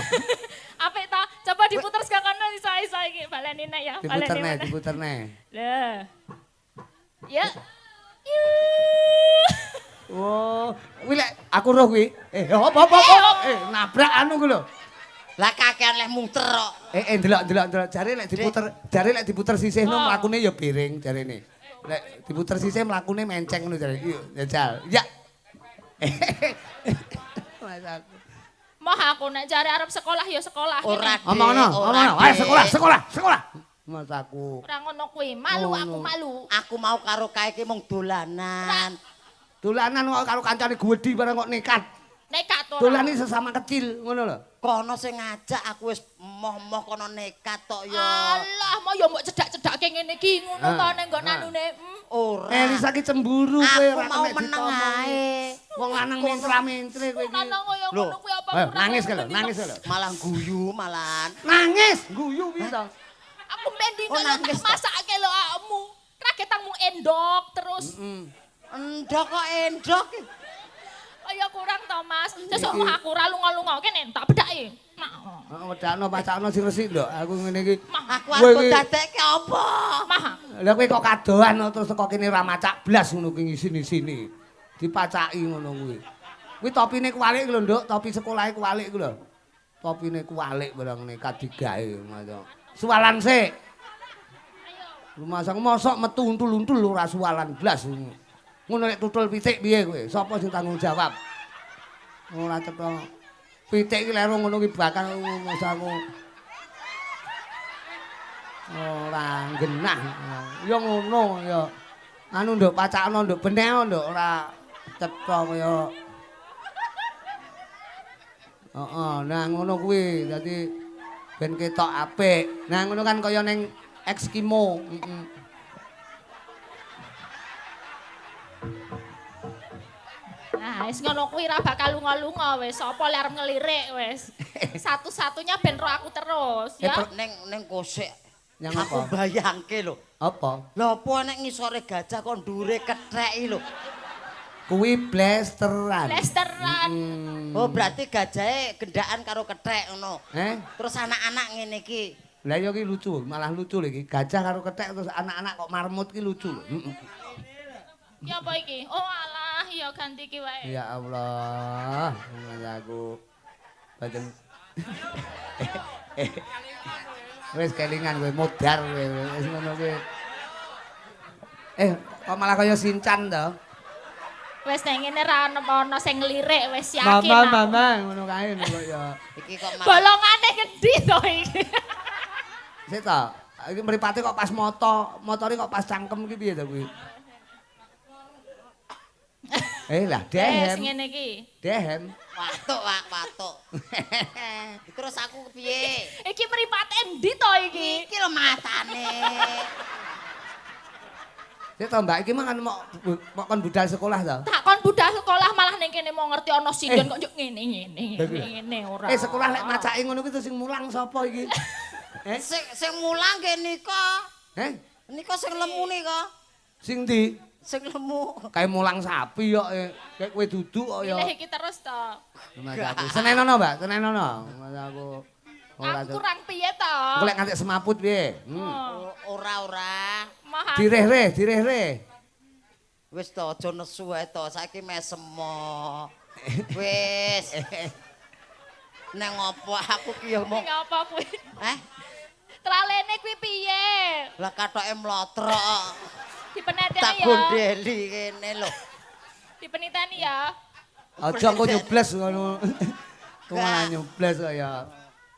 Apik ta? Coba diputer saka kono iso-iso iki baleni nek ya. Diputerne, diputerne. Lah. Ya. Oh, kuwi lek aku roh kuwi. Apa? Nabrak anu kuwi lho. Lah kakean leh muter kok. Delok jare lek diputer, jare lek diputer sisihno mlakune ya biring jarene. Lek diputer sisih mlakune menceng ngono jare. Iya, jajal. Ya. Mas aku. Moh aku nek jare arep sekolah ya sekolah. Ora. Omongno, omongno. Ayo sekolah, sekolah. Mas aku. Ora ngono kuwi, malu aku malu. Aku mau karo kae iki mung dolanan. Dolanan kok karo kancane gedhi barang kok nekat. Nekat ora. Dolane sesama kecil ngono lho. Kono sing ngajak aku wis moh-moh kono nekat tok ya. Alah, mau ya mbok cedak-cedake ngene iki ngono to ning nggon anune. Ora. Elisa ki cemburu kowe ora kena ditomong. Wong lanang mentra-mentre kowe iki. Lanang kaya ngono kuwi apa kurang. Nangis lho, nangis lho. Malah guyu malahan. Nangis, guyu piye to? Aku mendino tak masake lho awakmu. Kagetangmu endok terus. Endok kok endok. Kaya kurang to, Mas. Sesuk aku ora lunga-lunga kene tak bedhaki. Heeh, wedakno pacakno sing resik lho. Aku ngene iki. Aku arep dadekke apa? Mah. Lah kowe kok kadohan terus teko kene ora macak blas ngono kuwi ngisini-sini. Dipacaki ngono kuwi. Kuwi topine kuwalik lho, Nduk, topi sekolahe kuwalik kuwi lho. Topine kuwalik barang nekat digawe ngono. Suwalan sik. Rumah mosok metu untul-untul ora suwalan blas ngono. Ngono nek tutul pitik piye kowe? Sapa sing tanggung jawab? Ora cetha. Pitik iki lero ngono ki bakal masaku. Ora genah. Ya ngono ya. Anu nduk pacakno nduk beneh nduk ora cetha kaya. Heeh, nah ngono kuwi dadi ben ketok apik. Nah ngono kan kaya ning Eskimo. Heeh. Nah, wis ngono kuwi ra bakal lunga-lunga wis. Sapa lek arep ngelirik wis. Satu-satunya ben ro aku terus ya. Ning kosek. Yang aku bayangke lho. Apa? Lha apa nek ngisore gajah kok ndure ketheki lho. Kuwi blasteran. Blasteran. Oh, berarti gajahe gendaan karo kethek ngono. Terus anak-anak ngene iki. Lah ya iki lucu, malah lucu lho iki. Gajah karo kethek terus anak-anak kok marmut ki lucu lho. Ya apa iki? Oh alah, ya ganti iki wae. Ya Allah, aku badan. Wis kelingan kowe modar kowe wis ngono kuwi. Kok malah kaya Sinchan to? Wis nek ngene ra ono sing nglirik wis yakin. Mama, mama ngono kae kok ya. Iki kok malah bolongane ngendi to iki? Sik ta, iki mripate kok pas moto, motore kok pas cangkem iki piye to kuwi? Lah dehem. Wis ngene iki. Dehem. Watuk, Wak, watuk. Terus aku piye? Iki mripate endi to iki? Iki lho matane. Sik to Mbak, iki mangan mok kon budal sekolah to? Tak kon budal sekolah malah ning kene mau ngerti ana sinden kok njuk ngene ngene ngene ora. Sekolah lek macake ngono kuwi terus sing mulang sapa iki? Sing mulang nggih nika. Nika sing lemu nika. Sing ndi? Sing lemu. Kayak mulang sapi kok kayak kowe duduk kok ya. Pilih iki terus to. Mas aku. Senenono, Mbak, senenono. Mas aku. Aku kurang piye to? Engko lek nganti semaput piye? Ora. Direh-reh, direh-reh. Wis to aja nesu wae to, saiki mesemo. Wis. Nang opo aku ki ya mong. Nang apa kuwi? Heh? Tralene kuwi piye? Lah katoke mlotrok. Dipeneteni ya. Tak gondeli kene lho. Dipeniteni ya. Aja engko nyobles ngono. Kok malah nyobles kok ya.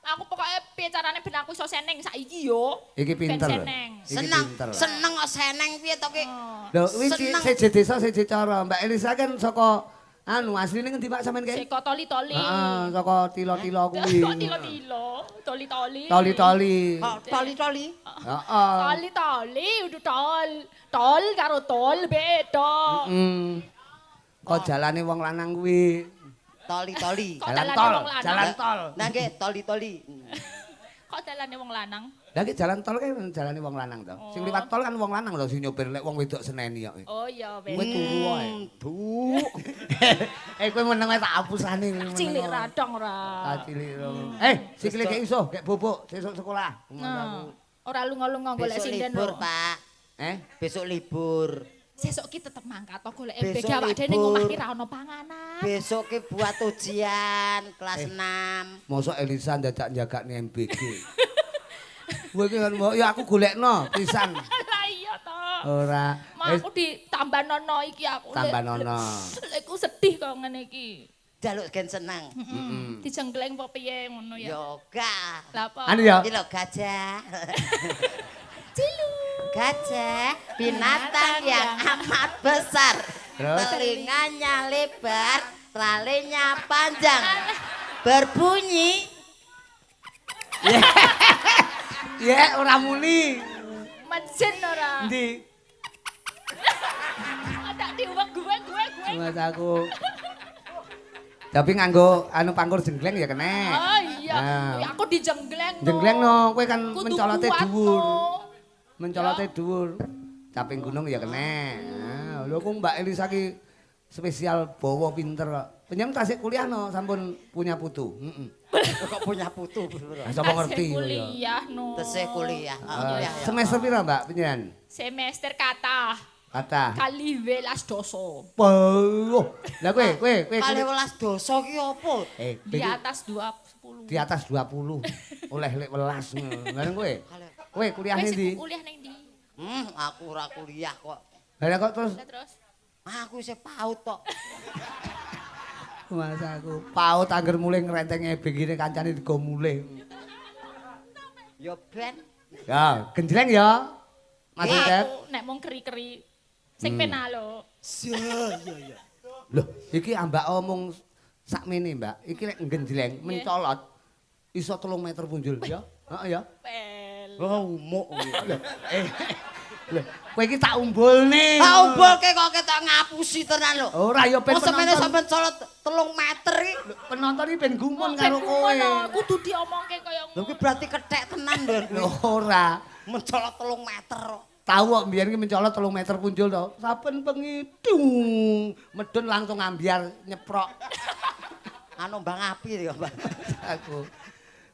Aku pokoknya piye carane ben aku iso seneng saiki yo. Iki pinter. Seneng, seneng kok seneng piye to ki? Lho kuwi seje desa seje cara. Mbak Elisa kan saka anu asline ngendi Pak sampean kae? Saka Toli-toli. Heeh, saka tilo-tilo kuwi. Kok tilo-tilo, toli-toli. Toli-toli. Kok toli-toli? Heeh. Toli-toli udu tol. Tol karo tol beda. Heeh. Kok jalane wong lanang kuwi. Toli-toli. Jalan tol, jalan tol. Nah nggih, toli-toli. Kok dalane wong lanang? Lah iki jalan tol kan jalane wong lanang to. Sing liwat tol kan wong lanang lho sing nyopir lek wong wedok seneni kok. Oh iya wis. Kowe turu wae. Bu. Kowe meneng wae tak apusane. Cilik radong ora. Tak cilik. Sikile gek iso, gek bobok sesuk sekolah. Ora lunga-lunga golek sinden. Besok libur, Pak. Besok libur. Sesuk ki tetep mangkat to golek MBG awak dhewe ning omah ki ra ono panganan. Besok ki buat ujian kelas 6. Mosok Elisa ndadak njagakne MBG. Kowe iki kan ya aku golekno pisan. Lah iya to. Ora. Aku ditambah nono iki aku. Tambah nono. Lek ku sedih kok ngene iki. Jaluk gen seneng. Heeh. Dijengkleng apa piye ngono ya. Ya gak. Lah apa? Anu ya. Iki lho gajah. Cilu. Gajah binatang yang amat besar. Terus? Telinganya lebar, tralenya panjang. Berbunyi. Ya, ora muni. Mejen ora. Endi? Tak diuwek gue. Mas aku. Tapi nganggo anu pangkur jenggleng ya kena. Oh iya, nah. Aku dijenggleng. Jenggleng no, kowe kan mencolote dhuwur. Mencolote dhuwur. Caping gunung ya kena. Nah, lho kok Mbak Elisa ki spesial bawa pinter kok. Penyem tasik kuliah no, sampun punya putu. Heeh. Kok punya putu? Lah sapa ngerti kuliah no. Tesih kuliah. Semester pira Mbak penjenengan? Semester kathah. Kathah. Kali welas doso. Wah. Lah kowe kali welas doso ki apa? Di atas 20. Di atas 20. Oleh lek welas ngono. Lah kowe. Kowe kuliah ning ndi? Kuliah ning ndi? Aku ora kuliah kok. Lah kok terus? Aku isih PAUD tok. Mas aku PAUD angger mulih ngrenteng ebeg kancane digo mulih. Ya ben. Ya, genjleng ya. Mas Cecep. Nek mung keri-keri sing pena lho. Iya iya. Loh, iki ambak omong sakmene, Mbak. Iki lek genjleng mencolot iso 3 meter punjul ya. Heeh ya. Pel. Oh, umuk. Lho, kowe iki tak umbulne. Tak umbulke kok ketok ngapusi tenan lho. Ora ya ben penonton. Semene sampean colot 3 meter iki. Penonton iki ben gumun karo kowe. Kudu diomongke kaya ngono. Lho kuwi berarti kethek tenan lho. Lho ora, mencolot 3 meter kok. Tahu kok mbiyen iki mencolot 3 meter punjul to. Saben bengi dung, medun langsung ambyar nyeprok. Anu Bang Api ya, Mbak. Aku.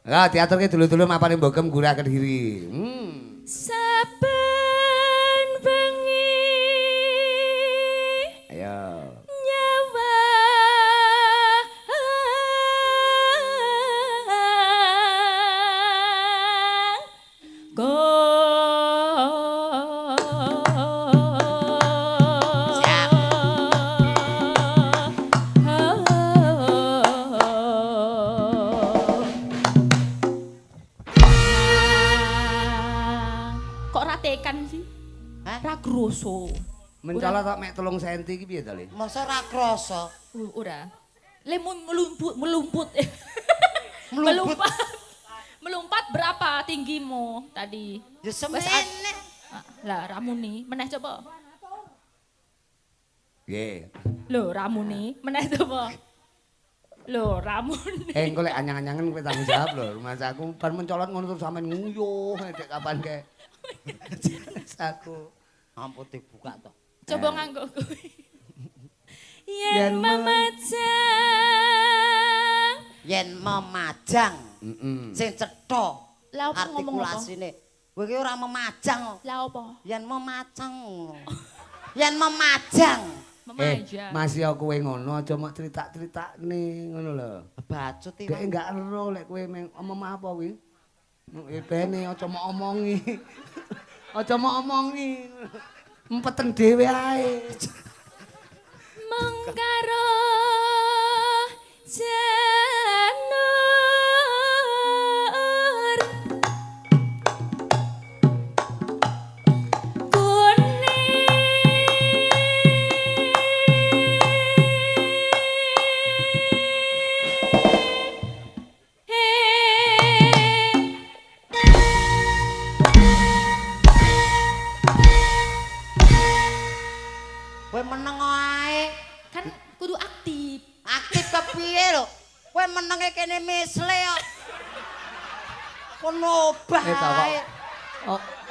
Lah diaturke dulu-dulu mapane Mbogem Gurah Kediri. Saben bengi. Ayo. Nyawa go. Siap. Kok ra tekan sih? Hah? Ra groso. Mencolot kok mek 3 cm iki piye to, Le? Masa ora krasa? Ora. Le melumput melumput. Melumpat. Melompat berapa tinggimu tadi? Ya semene. Lah ramuni, meneh coba. Nggih. Lho ramuni, meneh coba. Lho ramuni. Eh engko lek anyang-anyangen kowe tanggung jawab lho. Rumangsaku bar mencolot ngono terus sampean nguyuh dek kapan kae. Aku ampun dibuka to. Coba nganggo kuwi. Yen memajang. Yen memajang. Sing cetha. Lah opo ngomong apa? Artikulasine. Kowe iki ora memajang. Lah opo? Yen memajang ngono. Yen memajang. Memajang. Mas ya kowe ngono aja mok crita-critakne ngono lho. Bacut iki. Dek enggak ero lek kowe omong apa kuwi. Bene aja mok omongi. Aja mok omongi. Empeten dhewe ae. Mengkaro janur kuning. Kowe meneng ae. Kan kudu aktif. Aktif kepiye lho? Kowe menenge kene misle kok. Kono obah ae.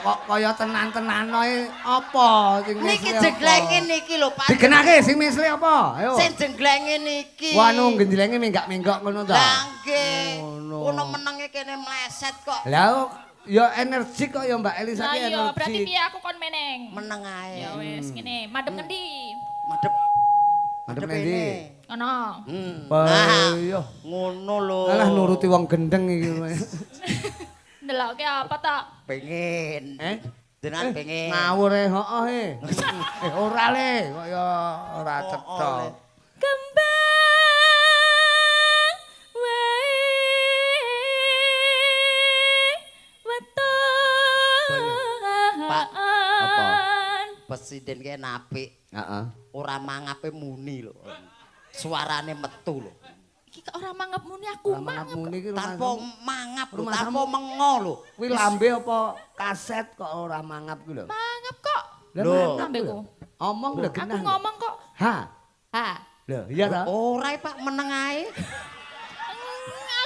Kok kaya tenan-tenan ae apa sing misle? Niki jenglenge niki lho, Pak. Digenake sing misle apa? Ayo. Sing jenglenge niki. Wah, anu genjlenge menggak-menggok ngono ta. Lah nggih. Kono menenge kene mleset kok. Lah ya energik kok ya Mbak Elisa ki energik. Lah iya, berarti piye aku kon meneng? Meneng ae. Ya wis ngene, madhep ngendi? Madhep. Madhep ngendi? Ngono. Nah, iya. Ngono lho. Alah nuruti wong gendeng iki. Ndelokke apa ta? Pengen. Eh? Jenengan pengen. Ngawur e, heeh e. Ora le, kok ya ora cetha. Kembang wae weton. Pak, apa? Presiden ki apik. Heeh. Ora mangape muni lho. Suarane metu lho. Iki kok ora mangap muni aku mangap. Tanpa mangap lho, tanpa mengo lho. Kuwi lambe apa kaset kok ora mangap kuwi lho. Mangap kok. Lho, lambeku. Omong lho genah. Aku ngomong kok. Ha. Ha. Lho, iya ta? Ora Pak, meneng ae.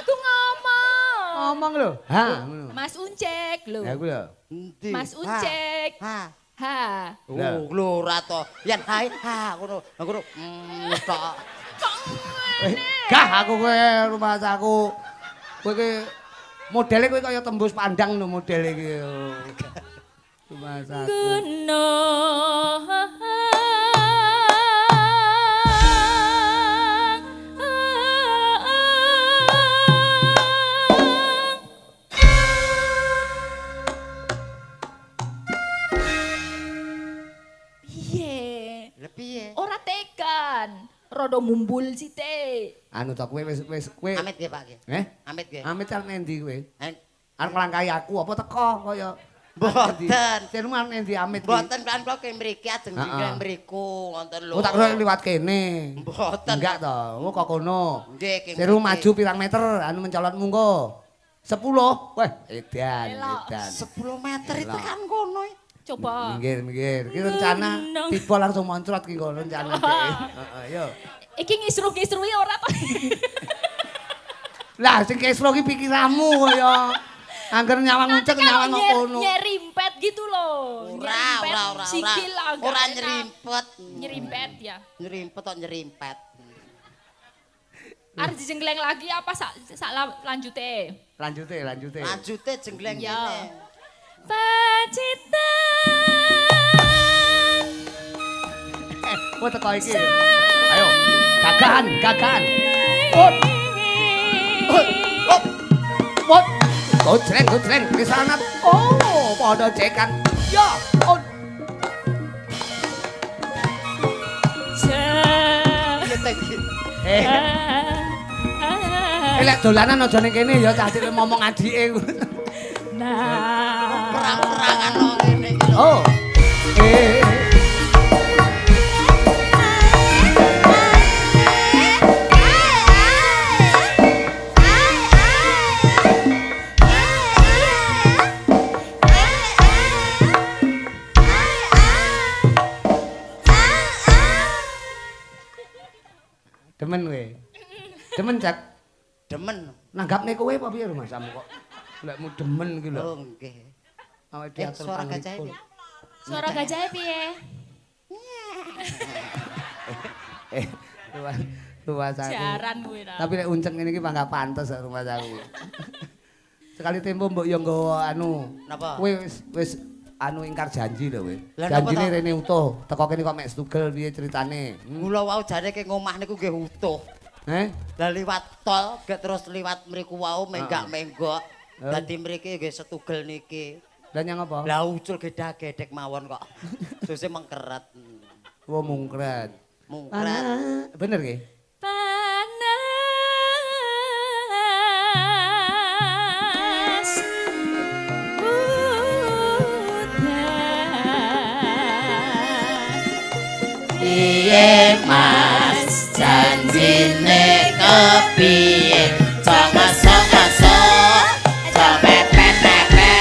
Aku ngomong. Ngomong lho. Ha ngono. Mas Uncek lho. Ya kuwi lho. Endi? Mas Uncek. Ha. Ha. Oh, lho ora to. Yen ha ha ngono. Ngono. Tok. Kok ngene? Gah aku kowe rumangsaku. Kowe iki modele kowe kaya tembus pandang lho modele iki. Rumangsaku. Gunung. Piye? Lah piye? Ora tekan. Rodo mumbul sithik. Anu to kowe wis wis kowe. Amit nggih Pak nggih. Eh? Amit nggih. Amit arep endi kowe? Arep nglangkahi aku apa teko kaya Mboten. Jeneng arep endi amit iki? Mboten kan kula ke mriki ajeng jenggleng mriku ngoten lho. Oh tak kira liwat kene. Mboten. Enggak to. Oh kok kono. Nggih ke. Seru maju pirang meter anu mencolotmu engko. 10. Weh, edan, edan. 10 meter itu kan kono. Coba. Minggir, minggir. Iki rencana tiba langsung moncrot ki nggo rencana dhek. Heeh, yo. Iki ngisruh-ngisruhi ora to? Lah sing kisruh ki pikiranmu kaya angger nyawang ucek nyawang kok kono. Nyerimpet gitu loh. Ora, ora, ora. Sikil ora nyerimpet. Nyerimpet ya. Nyerimpet kok nyerimpet. Arep dijenggleng lagi apa sak lanjute? Lanjute, lanjute. Lanjute jenggleng kene. Pacitan. Oh teko iki. Ayo, gagahan, gagahan. Ut. Ut. Ut. Ut. Gojreng, gojreng, kisanat. Oh, padha cekan. Ya, ut. Eh, lek dolanan aja ning kene ya cah cilik momong adike. Nah, perang-perangan kene iki lho. Oh. Eh. Demen kowe. Demen, Cak. Demen. Nanggapne kowe apa piye rumahsamu kok? Lekmu demen iki lho. Oh, nggih. Awake diatur suara gajahe piye? Suara gajahe piye? Rumah saku. Jaran kuwi ta. Tapi nek unceng ngene iki mangga pantes kok rumah saku. Sekali tempo mbok yo nggawa anu. Napa? Kowe wis anu ingkar janji lho kowe. Lah, napa Janjine to? rene utuh. Teko kene kok mek setugel piye ceritane? Mula wau jane ke ngomah niku nggih utuh. Heh? Lah liwat tol, gek terus liwat mriku wau menggak-menggok. Heeh. Dadi mriki nggih setugel niki. Lah nyang apa? Lah ucul gedhak-gedhek mawon kok. Suse mengkeret. Wo mungkret. Mungkret. Ah, bener nggih? Panas udan. Piye Mas janjine kepiye? Aja ngesok-ngesok, aja mepet-mepet.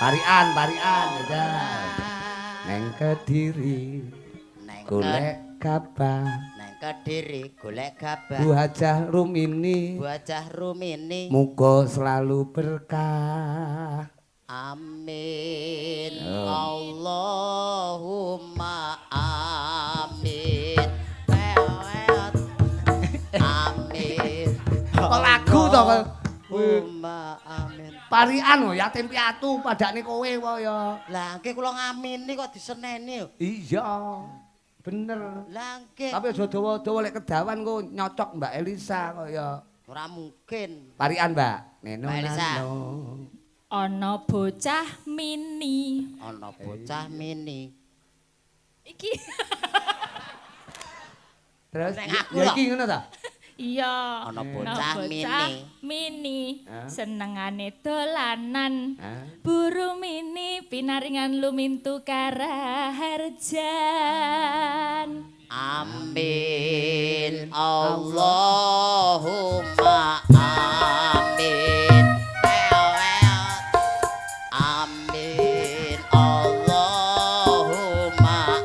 Parian, parian ya. Neng Kediri Neng golek gabah. Neng Kediri golek gabah. Bu Hajah Rumini Bu Hajah Rumini. muga selalu berkah. Amin. Oh. Allahumma amin. Pewet. Amin. Kok lagu to kok? Allahumma amin. Parian lho yatim piatu padakne kowe wae ya. Lah nggih kula ngamini kok diseneni. Iya. Bener. Lah nggih. Tapi aja dawa-dawa lek kedawan kok nyocok Mbak Elisa kok ya. Ora mungkin. Parian, Mbak. Neno Mbak Elisa. nano. Ana bocah mini. Ana bocah mini. Iki. Terus Nek aku ya lho. iki ngono ta? Iya. Ana bocah mini. Mini. Hah? Senengane dolanan. Hah? Buru mini pinaringan lumintu karaharjan. Amin. Allahumma amin. Pewet. Amin. Allahumma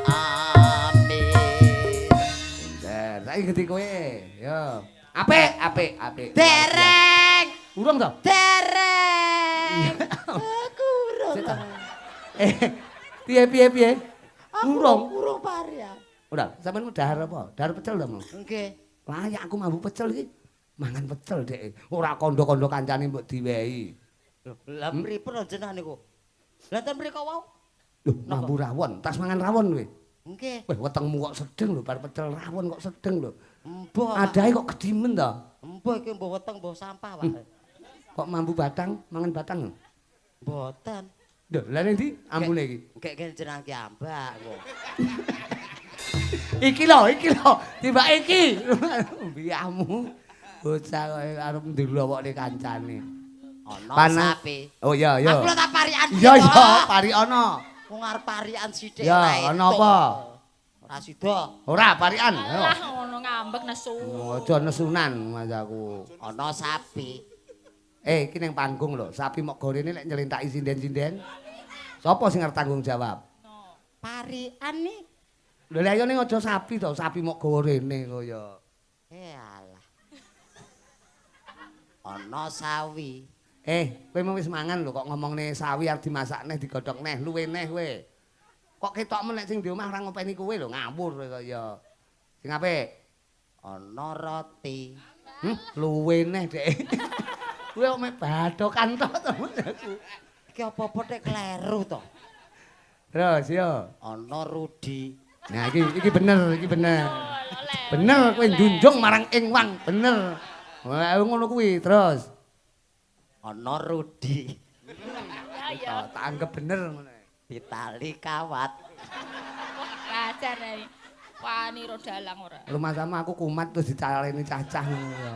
amin. Pinter. Saiki ganti kowe. Yo. Apik, apik, apik. Dereng. Urung to? Dereng. Aku urung. Sik ta. Piye piye piye? Urung. Urung parian. Ora, sampeyan mau dahar apa? Dahar pecel to, Mas? Nggih. Layak aku mambu pecel iki. Mangan pecel dek. Ora kondo-kondo kancane mbok diwehi. Lah pripun jenengan niku? Lah ten mriko wau? Lho, mambu rawon, tas mangan rawon kowe. Nggih. Wah, wetengmu kok sedeng lho, bar pecel rawon kok sedeng lho. Mbah. Adahe kok kedimen to? Mbah iki mbah weteng mbah sampah, Pak. Kok mambu batang, mangan batang lho. Mboten. Lho, lha ning ndi ambune iki? Nggih nggih jenengan ki ambak kok. Iki lho, iki lho, tiba iki. Biyamu. Bocah kok arep ndelokne kancane. Ana sapi. Oh iya, iya. Aku lho tak parian. Iya, iya, pari ana. Wong arep parian sithik Ya, ora ana apa? Ora sida. Ora parian. Ayo. Alah ngono ngambek nesu. Aja nesunan mas aku. Ana sapi. Eh, iki ning panggung lho, sapi mok gorene lek nylentaki sinden-sinden. Sopo sing arep tanggung jawab? Parian nih. Lho lha ayo ning aja sapi to, sapi mok gorene kaya. Eh alah. Ana sawi. Eh, kowe mau wis mangan lho kok ngomongne sawi arep dimasak neh digodhog neh, luwe neh kowe. Kok ketokmu nek sing di omah ora ngopeni kowe lho, ngawur kowe kaya. Sing apik. Ana roti. Luwe neh, Dek. Kowe kok mek badokan tok to aku. Iki apa-apa tek kleru to. Terus yo. Ana Rudi. Nah iki iki bener, iki bener. Bener kowe njunjung marang ing wang, bener. Wah ngono kuwi terus. Ana Rudi. Ya ya. Tak anggap bener ngono. Ditali kawat. Wah, ajar ae. Wani ro dalang ora. Rumah sama aku kumat terus dicaleni cacah ngono ya.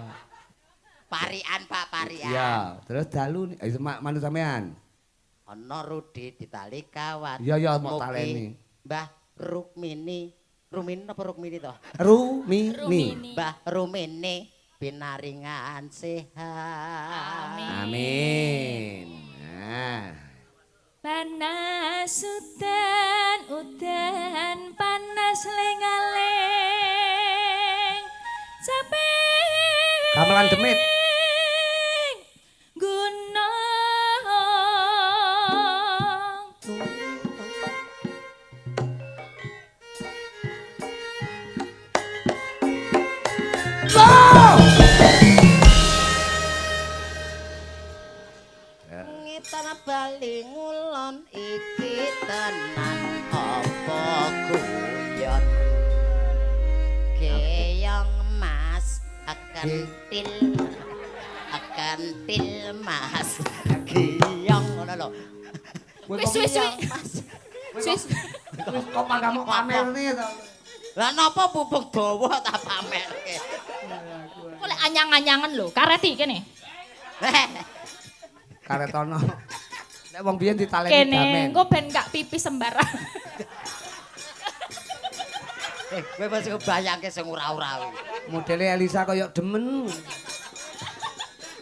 Parian Pak, parian. Iya, terus dalu manut sampean. Ana Rudi ditali kawat. Iya iya mok Mugi taleni. Mbah Rukmini. Rumini apa Rukmini to? Rumini. Rumini. Mbah Rumini pinaringan sehat. Amin. Amin. Nah. Panas udan udan panas lengaleng capek gamelan demit gunung ngetan bali ngulon iki tenan apa guyon keyong mas kentil kentil mas keyong ngono lho wis wis wis wis kok panggamu pamerne to. Lah napa pupuk dawa tak pamerke. Kok lek anyang-anyangan lho kareti kene. Karetono. Nek wong biyen ditaleni damen. Kene engko ben gak pipis sembarang. Kowe mesti kebayangke sing ora-ora kuwi. Modele Elisa kaya demen.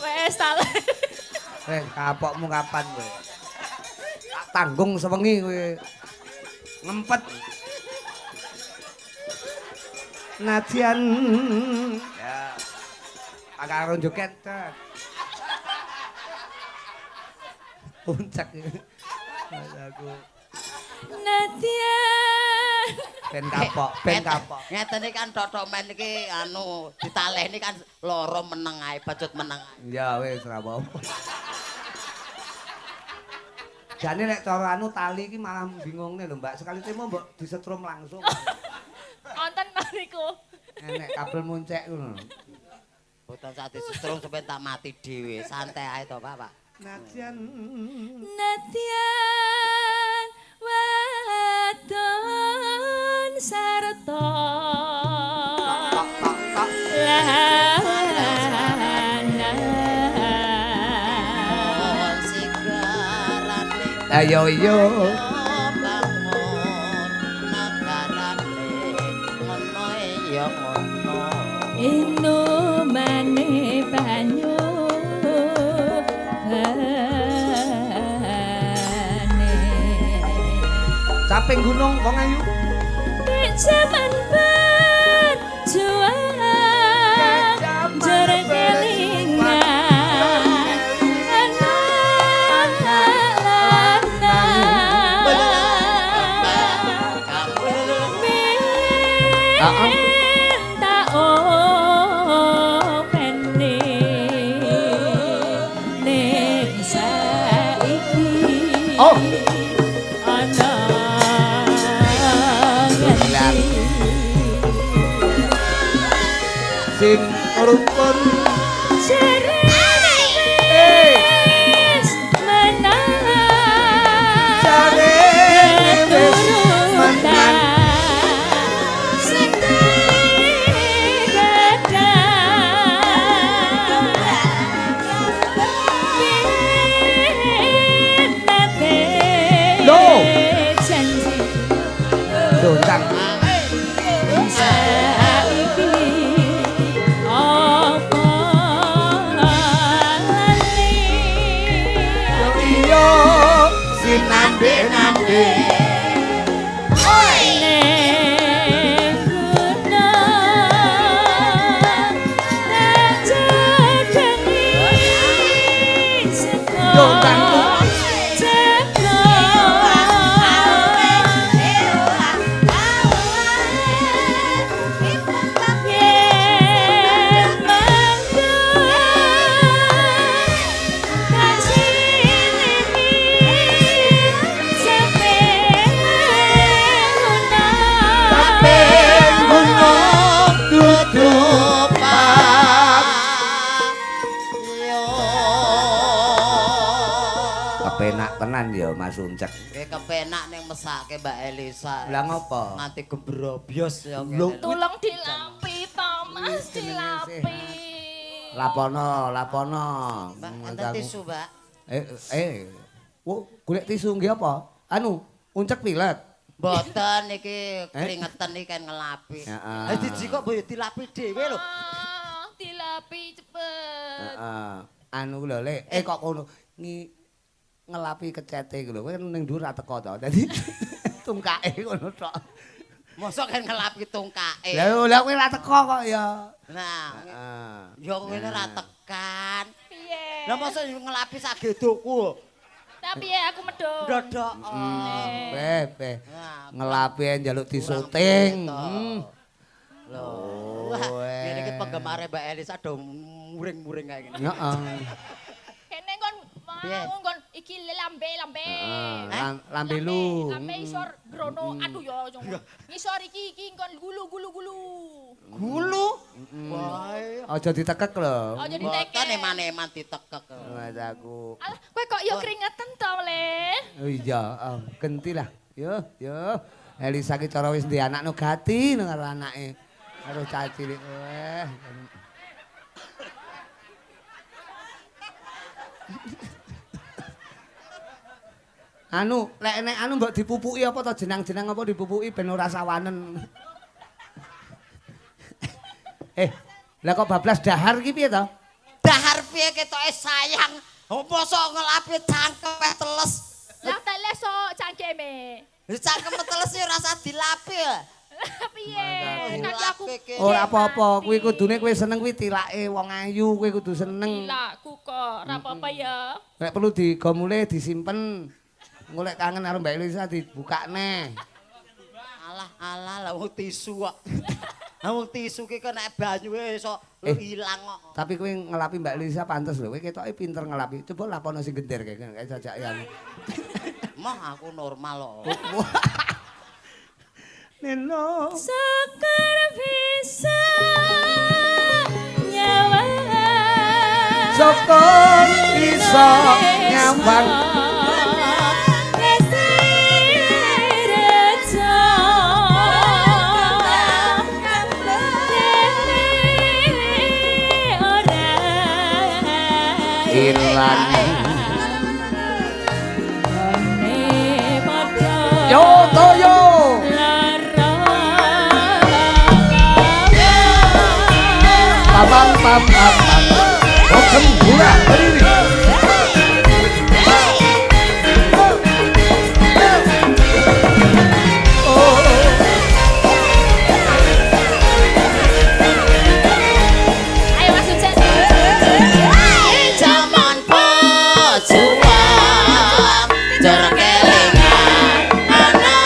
Wes ta. Wes kapokmu kapan kowe? Tak tanggung sewengi kowe. Ngempet. Nadyan. Ya. Karo joget. Puncak. Aku. Nadyan. Ben kapok, ben kapok. Ngeten iki kan totok men iki anu ditaleni kan loro meneng ae, bacut meneng ae. Ya wis ora apa-apa. Jane nek cara anu tali iki malah bingungne lho, Mbak. Sekali temo mbok disetrum langsung. Wonten niku. Enek kabel muncek ngono. Boten sak disetrum sampe tak mati dhewe. Santai ae to, Pak, Pak. Nadyan. Nadyan wadon sarta ayo yo bangun negarane ngono ya ngono inumane banyu bane caping gunung wong ayu jaman berjuang jare kelingan minta opene ning saiki oh ana sing rukun jere wis menang jere wis menang sing lho dondang saiki apa lali iya sinambe-nambe ning gunung tak jedhengi sego Dondang. Caping gunung dudu pak kepenak tenan ya Mas Uncek. Nggih kepenak ning mesake Mbak Elisa. Lah ngopo? Nganti gembrobyos ya Lho. ngene. Tulung dilapi to Mas, dilapi. Lapono, lapono. Mbak, enten tisu, Mbak. Wo, golek tisu nggih apa? Anu, Uncek pilek. Mboten iki keringetan iki kan ngelapi. Heeh. Lah dijikok mbok yo dilapi dhewe lho. Ah, dilapi cepet. Heeh. Anu lho, Lek. Kok kono ngi Ngelapi kecete iku lho. Kowe ning dhuwur ra teko to. Dadi tungkake ngono tok. Mosok kan ngelapi tungkake. Lah lha kowe ra teko kok ya. Nah, ya ngene ra tekan. Piye? Lah mosok ngelapi sak gedokku. Lah piye aku medhun. Ndodok. Be. Ngelapi njaluk disuting. Lho. Ngene iki penggemare Mbak Elisa do muring-muring kae ngene. Heeh. Kene kon mau kon iki lambe-lambe. Lambe lu. Lambe isor grono. Aduh ya ngisor iki iki kon gulu-gulu gulu. Gulu? Wah. Aja ditekek lho. Aja ditekek. Mboten eman-eman ditekek. Mas aku. Alah, kowe kok ya keringetan to, Le? Oh iya, genti lah. Yo, yo. Elisa ki cara wis ndek anak no gati karo anake. Karo cah cilik. Weh. Anu, lek enek anu mbok dipupuki apa to jenang-jenang apa dipupuki ben ora sawanen. Lah kok bablas dahar ki piye to? Dahar piye ketoke sayang. Mosok ngelapi cangkem teles. Lah teles sok cangkeme. Cangkem teles ya ora usah dilapi. Piye? Aku ora apa-apa, kuwi kudune kowe seneng kuwi tilake wong ayu, kowe kudu seneng. Tilakku kok, ora apa-apa ya. Nek perlu digomule disimpen. Engko lek kangen karo Mbak Elisa dibukakne. Alah alah lah wong tisu kok. Lah wong tisu ki kok nek banyuwe iso ilang kok. Tapi kowe ngelapi Mbak Elisa pantes lho, kowe ketoke pinter ngelapi. Coba lapono sing gender kae jajak ya. Moh aku normal kok. Neno syukur bisa nyawang. Syukur bisa nyawang. Ilang. Yo toyo. Pam pam pam pam. Bokem burak berdiri. Ayo Mas Ucen. Jaman pejuang jor kelingan anak-anak.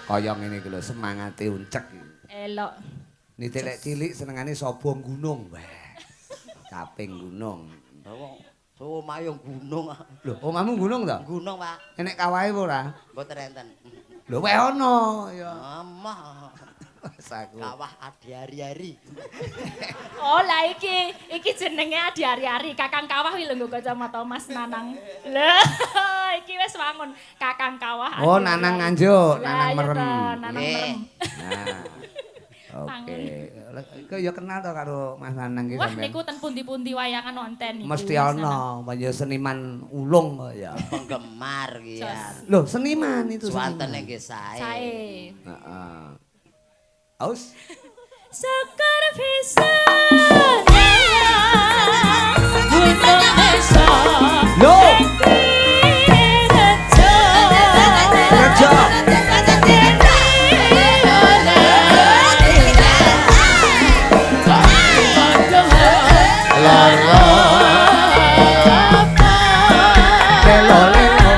Kaya ngene iki lho semangate uncek iki. Elok. Nitik lek cilik senengane sobong gunung. Wah. Kaping gunung. Wong omahe gunung. Lho, omahmu gunung to? Gunung, Pak. Enek kawahe apa ora? Mboten enten. Lho, weh ono ya. Amah. Saku. Kawah adi ari-ari. Oh, lah iki iki jenenge adi ari-ari, Kakang Kawah kuwi lho nggo kacamata Mas Nanang. Lho, iki wis wangun Kakang Kawah. Oh, Nanang Nganjuk, Nanang merem. Nanang merem. Nah. Oke. Iku ya kenal to karo Mas Nanang iki sampean. Wah, niku ten pundi-pundi wayangan nonton niku. Mesti ana, panjenengan seniman ulung kok ya. Penggemar iki ya. Lho, seniman itu. Suwantene nggih sae. Sae. Heeh. Aus. Syukur bisa gunung desa. Lho. Rejo. Lelo lelo.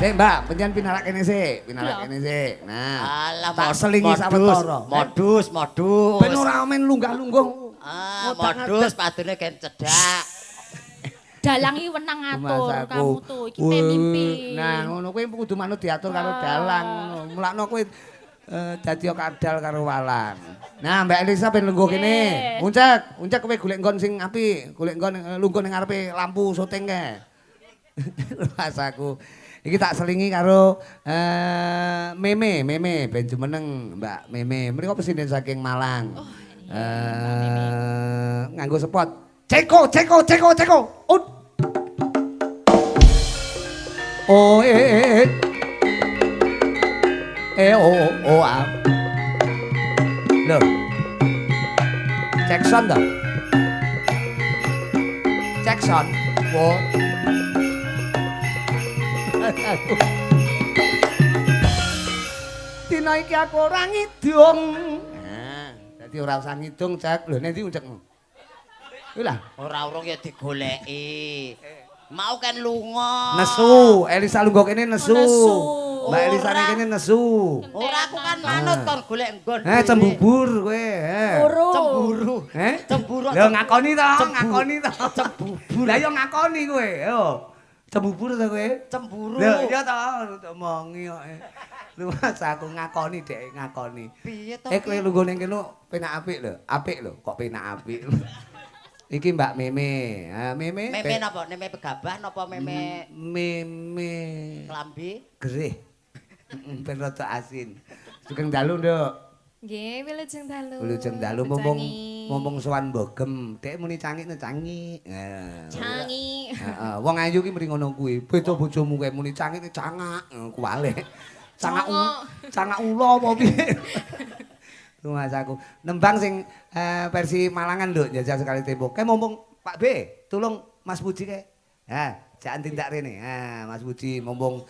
Sik, Mbak, penjen pinarak kene sik, pinarak kene sik. Nah, Alah, tak selingi sawetara. Modus, modus. Ben ora men lunggah-lungguh. Ah, modus padune gen cedhak. Dalang iki wenang ngatur kamu tuh, iki pemimpin. Nah, ngono kuwi kudu manut diatur karo dalang ngono. Mulakno kowe dadi kadal karo walang. Nah, Mbak Elisa ben lungguh kene. Uncek, uncek kowe golek nggon sing apik, golek nggon lungguh ning ngarepe lampu syuting kae. Rasaku. Iki tak selingi karo Meme, Meme ben jumeneng Mbak Meme. Mriko presiden saking Malang. Oh, iya, nganggo spot. Ceko, ceko, ceko, ceko. Ut. O e e e o o a. Lho. Jackson to? Jackson. Wo. Dina iki aku ora ngidung. Nah, dadi ora usah ngidung, Cek. Lho, nek ndi uncekmu? Kuwi lah. Ora urung ya digoleki. Mau kan lunga. Nesu, Elisa lungguh kene nesu. Mbak Elisa kene nesu. Ora aku kan manut kon golek nggon. Cembubur kowe, Cemburu. Cemburu. Lho ngakoni to, ngakoni to. Cembubur. Lah ya ngakoni kowe, yo. Cembubur to kowe? Cemburu. Lho iya to, omongi kok. Lumas aku ngakoni dhek ngakoni. Piye to? Kowe lungguh ning kene penak apik lho, apik lho, kok penak apik. Iki Mbak Meme. Ha Meme. Meme napa? Meme pegabah napa meme? Meme klambi gerih. Ben rada asin. Sugeng dalu, Nduk. Nggih, wilujeng dalu. Wilujeng dalu mumpung sowan mbogem. Dek muni cangik cangik. Cangik. Heeh, wong ayu ki muni ngono kuwi. Beda bojomu kae muni cangik cangak, kuwalek. Cangak cangak ula apa piye? Mas aku nembang sing versi Malangan lho, njajal sekali tempo. Kae mumpung Pak B, tolong Mas Puji kae. Ha, jangan tindak rene. Ha, Mas Puji mumpung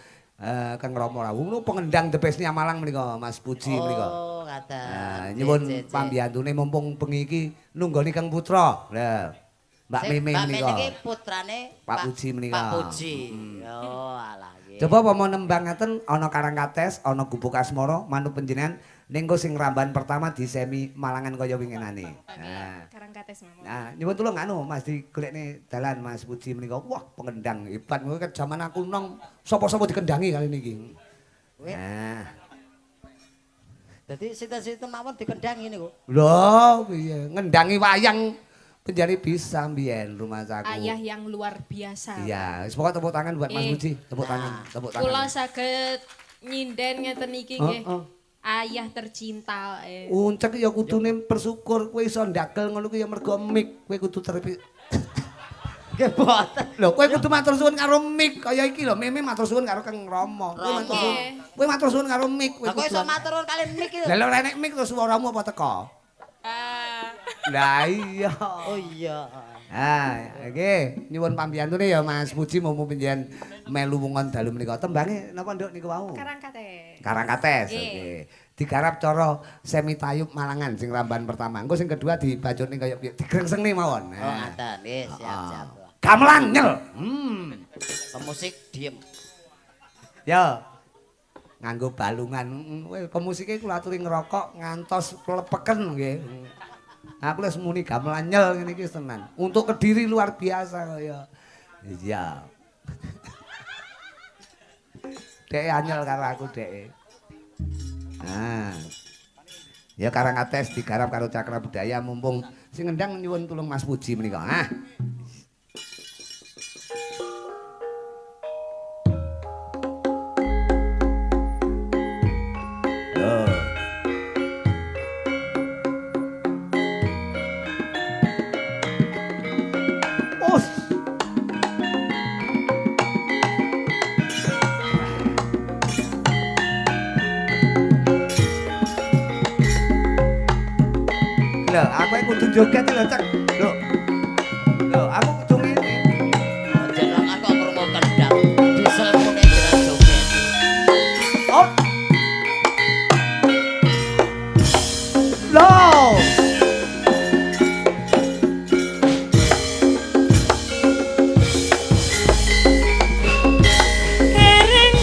Kang Rama rawuh ngono pengendang the best-nya Malang menika Mas Puji menika. Oh, ngaten. Nyuwun pambiyantune mumpung bengi iki nunggoni Kang Putra. Lah, Mbak Meme menika. Mbak Meme iki putrane Pak Puji menika. Pak Puji. Oh, alah nggih. Coba apa mau nembang ngaten ana Karangkates, ana Gubuk Asmara, manut panjenengan nengko sing ramban pertama di semi Malangan kaya winginane. Nah, Karangkates mawon. Nah, nyuwun tulung anu Mas digolekne dalan Mas Puji menika. Wah, pengendang hebat. Kowe kan jaman aku nong sapa-sapa dikendangi kali niki. Nah. Dadi sinten-sinten mawon dikendangi niku. Lho, piye? Ngendangi wayang penjari bisa mbiyen rumah saku. Ayah yang luar biasa. Iya, wis pokoke tepuk tangan buat Mas Puji. Tepuk tangan, tepuk tangan. Kula saged nyinden ngeten iki nggih. Ayah tercinta. Uncek ya kudune bersyukur kowe iso ndagel ngono kuwi ya mergo mik, kowe kudu terpi. Nggih boten. Lho kowe kudu matur suwun karo mik kaya iki lho, Meme matur suwun karo Kang Rama. Kowe matur suwun. Kowe matur suwun karo mik kowe. Lah kok iso matur suwun kali mik iki. Lah lho nek mik terus suaramu apa teko? Lah iya. Oh iya. Ah, oke, nyuwun pambiyantune ya Mas Puji mumpung panjenengan melu wungon dalu menika. Tembange napa Nduk niku wau? Karangkates. Karangkates, oke. Digarap cara semi tayub Malangan sing ramban pertama. Engko sing kedua dibacutne kaya piye? Digrengsenge mawon. Oh, ngaten. Nggih, siap, siap. Gamelan nyel. Pemusik diem. Ya. Nganggo balungan. Kowe pemusike kula aturi ngerokok ngantos plepeken nggih. Aku wis muni gamelan nyel ngene iki tenan. Untuk Kediri luar biasa kaya. Iya. Dek anyel karo aku dek. Nah. Ya Karangkates digarap karo Cakra Budaya mumpung sing ngendang nyuwun tulung Mas Puji menika. Ah. Lho, aku kudu joget lho, Cek. Lho. Lho, aku kudu ngene. Jenengan kok krungu kendang. Diesel mune jenengan joget. Oh. Lho. Kereng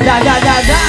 Ya ya ya ya.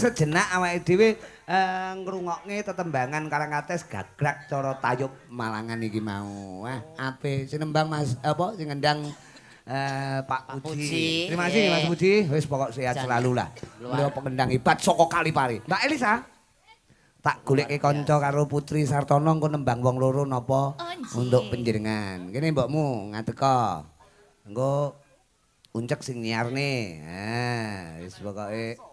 Sejenak awake dhewe ngrungokne tetembangan Karangkates gagrak cara tayub Malangan iki mau. Wah, ape sing nembang Mas apa sing ngendang Pak Puji. Terima kasih Mas Puji. Wis pokok sehat selalu lah. Beliau pengendang hebat saka Kalipare. Mbak Elisa, tak goleke kanca karo Putri Sartono engko nembang wong loro napa untuk panjenengan. Kene mbokmu ngadeka. Engko uncek sing nyiarne. Ha, wis pokoke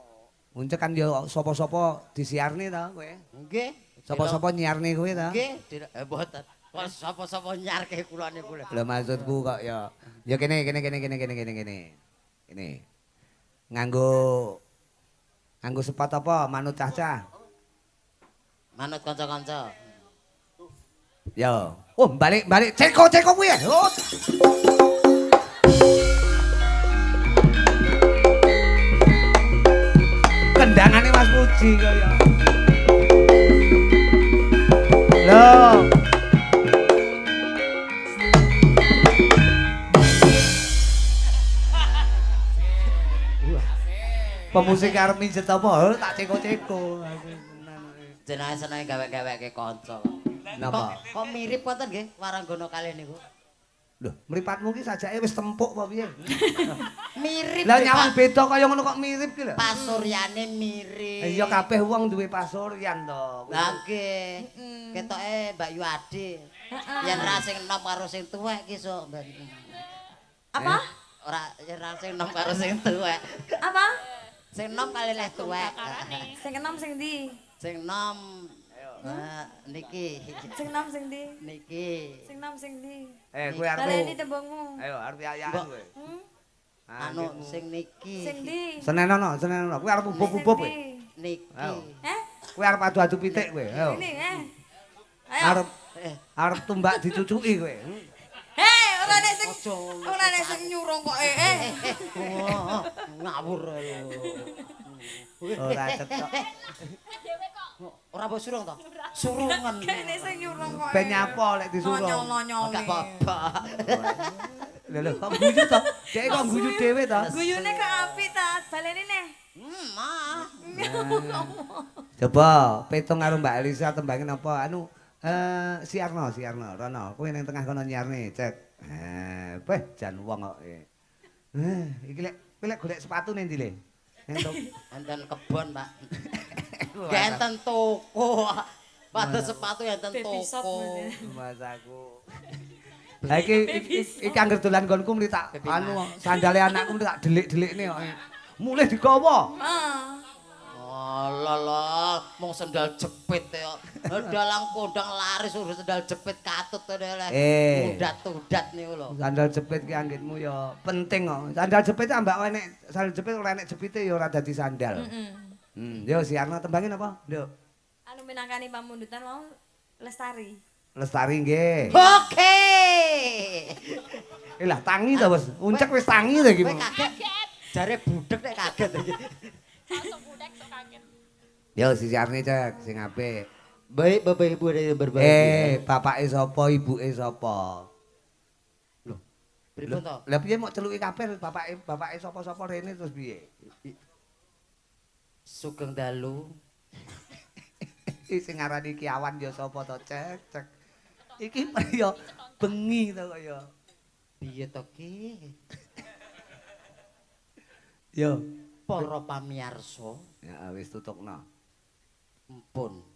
uncek kan ya sapa-sapa disiarne ta kowe? Nggih. Sapa-sapa nyiarne kowe ta? Nggih, mboten. Kok sapa-sapa nyarke kula niku lho. Lho maksudku kok ya. Ya kene kene kene kene kene kene kene. Kene. Nganggo nganggo sepatu apa manut cah-cah? Manut kanca-kanca. Ya. Oh, balik-balik ceko-ceko kuwi. Oh. Kendangane Mas Puji kaya. Lho. Pemusik arep minjet apa? Tak ceko-ceko. Jenenge senenge gawe-gaweke kanca. Napa? Kok mirip wonten nggih Waranggono kalih niku? Lho, mripatmu ki sajake wis tempuk apa piye? Mirip. Lah nyawang beda kaya ngono kok mirip ki lho. Pasuryane mirip. Iya kabeh wong duwe pasuryan to. Lah nggih. Ketoke Mbak Yu Ade. Yen ra sing enom karo sing tuwek ki sok. Apa? Ora yen ra sing enom karo sing tuwek. Apa? Sing enom kali leh tuwek. Sing enom sing ndi? Sing enom niki. Sing enom sing ndi? Niki. Sing enom sing ndi? Eh kowe arep baleni tembungmu. Ayo arep yayakan kowe. Anu sing niki. Sing ndi? Senenono, senenono. Kowe arep ubub-ubub kowe. Niki. Heh? Kowe arep adu-adu pitik kowe. Ayo. Ini eh. Ayo. Arep arep tumbak dicucuki kowe. Hei, ora nek sing ora nek sing nyurung kok eh. Ngawur lho. Ora cetok. Ora mbok surung to? Surungan. Kene sing nyurung kok. Ben nyapa lek disurung. Nonyol-nonyol. Enggak apa-apa. Lho lho kok guyu to? Dek kok guyu dhewe to? Guyune kok apik ta? Baleni neh. Mah. Coba petung karo Mbak Elisa tembangin apa? Anu siarno, siarno, rono. Kowe ning tengah kono nyiarne, cek. Beh jan wong kok. Iki lek kowe lek golek sepatu ning ndi le? Enten kebon, Pak. Enten toko. Padha sepatu enten toko. Mas aku. Lah iki iki angger dolan nggonku muni tak anu sandale anakku muni tak delik-delikne kok. Mulih digawa. Heeh. Alah lah, mung sendal jepit ya. Dalang kondang laris urus sendal jepit katut ngene lho. Udat-udat niku lho. Sandal jepit ki anggitmu ya penting kok. Sandal jepit ambak enek sandal jepit ora enek jepite ya ora dadi sandal. Heeh. Yo si Arno tembangin apa, Nduk? Anu minangkani pamundutan mau Lestari. Lestari nggih. Oke. Lah tangi to, Bos. Uncek wis tangi to iki. Kowe kaget. Jare budhek nek kaget iki. Langsung budhek sok kaget. Yo si Arne cek sing apik. Baik Bapak Ibu ada yang berbahagia. Bapake sapa, ibuke sapa? Lho, pripun to? Lah piye mok celuki kabeh bapake, bapake sapa-sapa rene terus piye? Sugeng dalu. Sing ngarani Ki Awan ya sapa to, cek, cek. Iki priya bengi to kaya. Piye to ki? Yo, para pamirsa. Ya wis tutukno. Empun.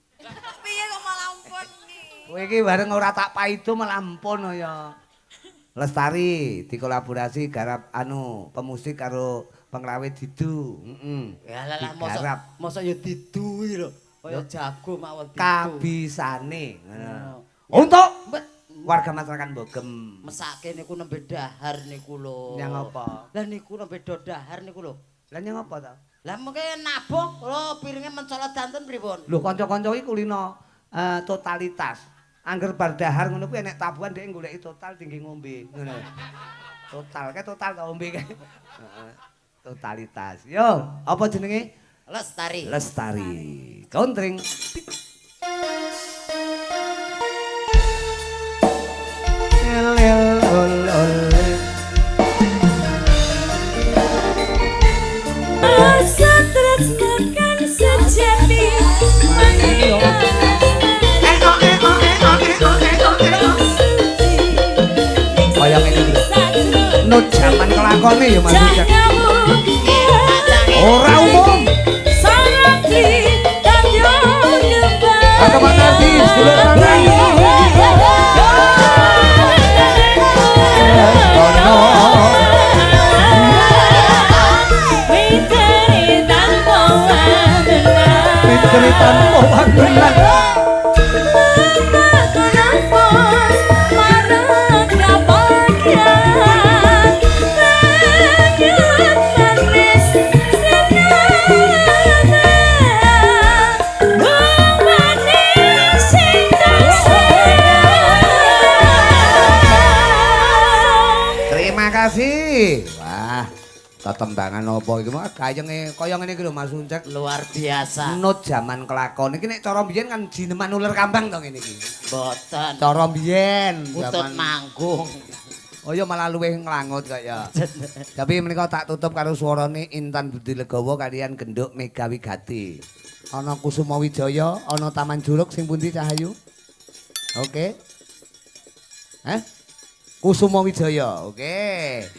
Piye kok malah ampun iki? Kowe iki bareng ora tak paido malah ampun ya. Lestari dikolaborasi garap anu pemusik karo pengrawit Didu. Heeh. Ya lah mosok mosok ya Didu iki lho. Kaya jago mawon Didu. Kabisane. Ngono. Untuk warga masyarakat Bogem. Mesake niku nembe dahar niku lho. Nyang apa? Lah niku nembe do dahar niku lho. Lah nyang apa ta? Lah mengke nabuh lho piringe mencolot danten pripun? Lho kanca-kanca iki kulino totalitas. Angger bar dahar ngono kuwi enek tabuhan dhek goleki total tinggi ngombe ngono. Total kae total ta ombe kae. Heeh. Totalitas. Yo, apa jenenge? Lestari. Lestari. Kontring. Kaya ngene iki. Nut jaman kelakone ya Mas Ujak. Ora umum. Aku Mas Ardi, sedulur lanang. Ono. Witeri tanpa wangenan. Terima kasih. Wah, tetembangan apa iki mah kayenge kaya ngene iki lho Mas Uncek. Luar biasa. Nut jaman kelakon iki nek cara mbiyen kan jineman uler kambang to ngene iki. Mboten. Cara mbiyen kutut manggung. Oh iya malah luwih nglangut kok ya. Tapi menika tak tutup karo swarane Intan Budi Legowo kalian Genduk Mega Wigati. Ana Kusuma Wijaya, ana Taman Juruk sing pundi Cahayu? Oke. Hah? Kusuma Wijaya. Oke.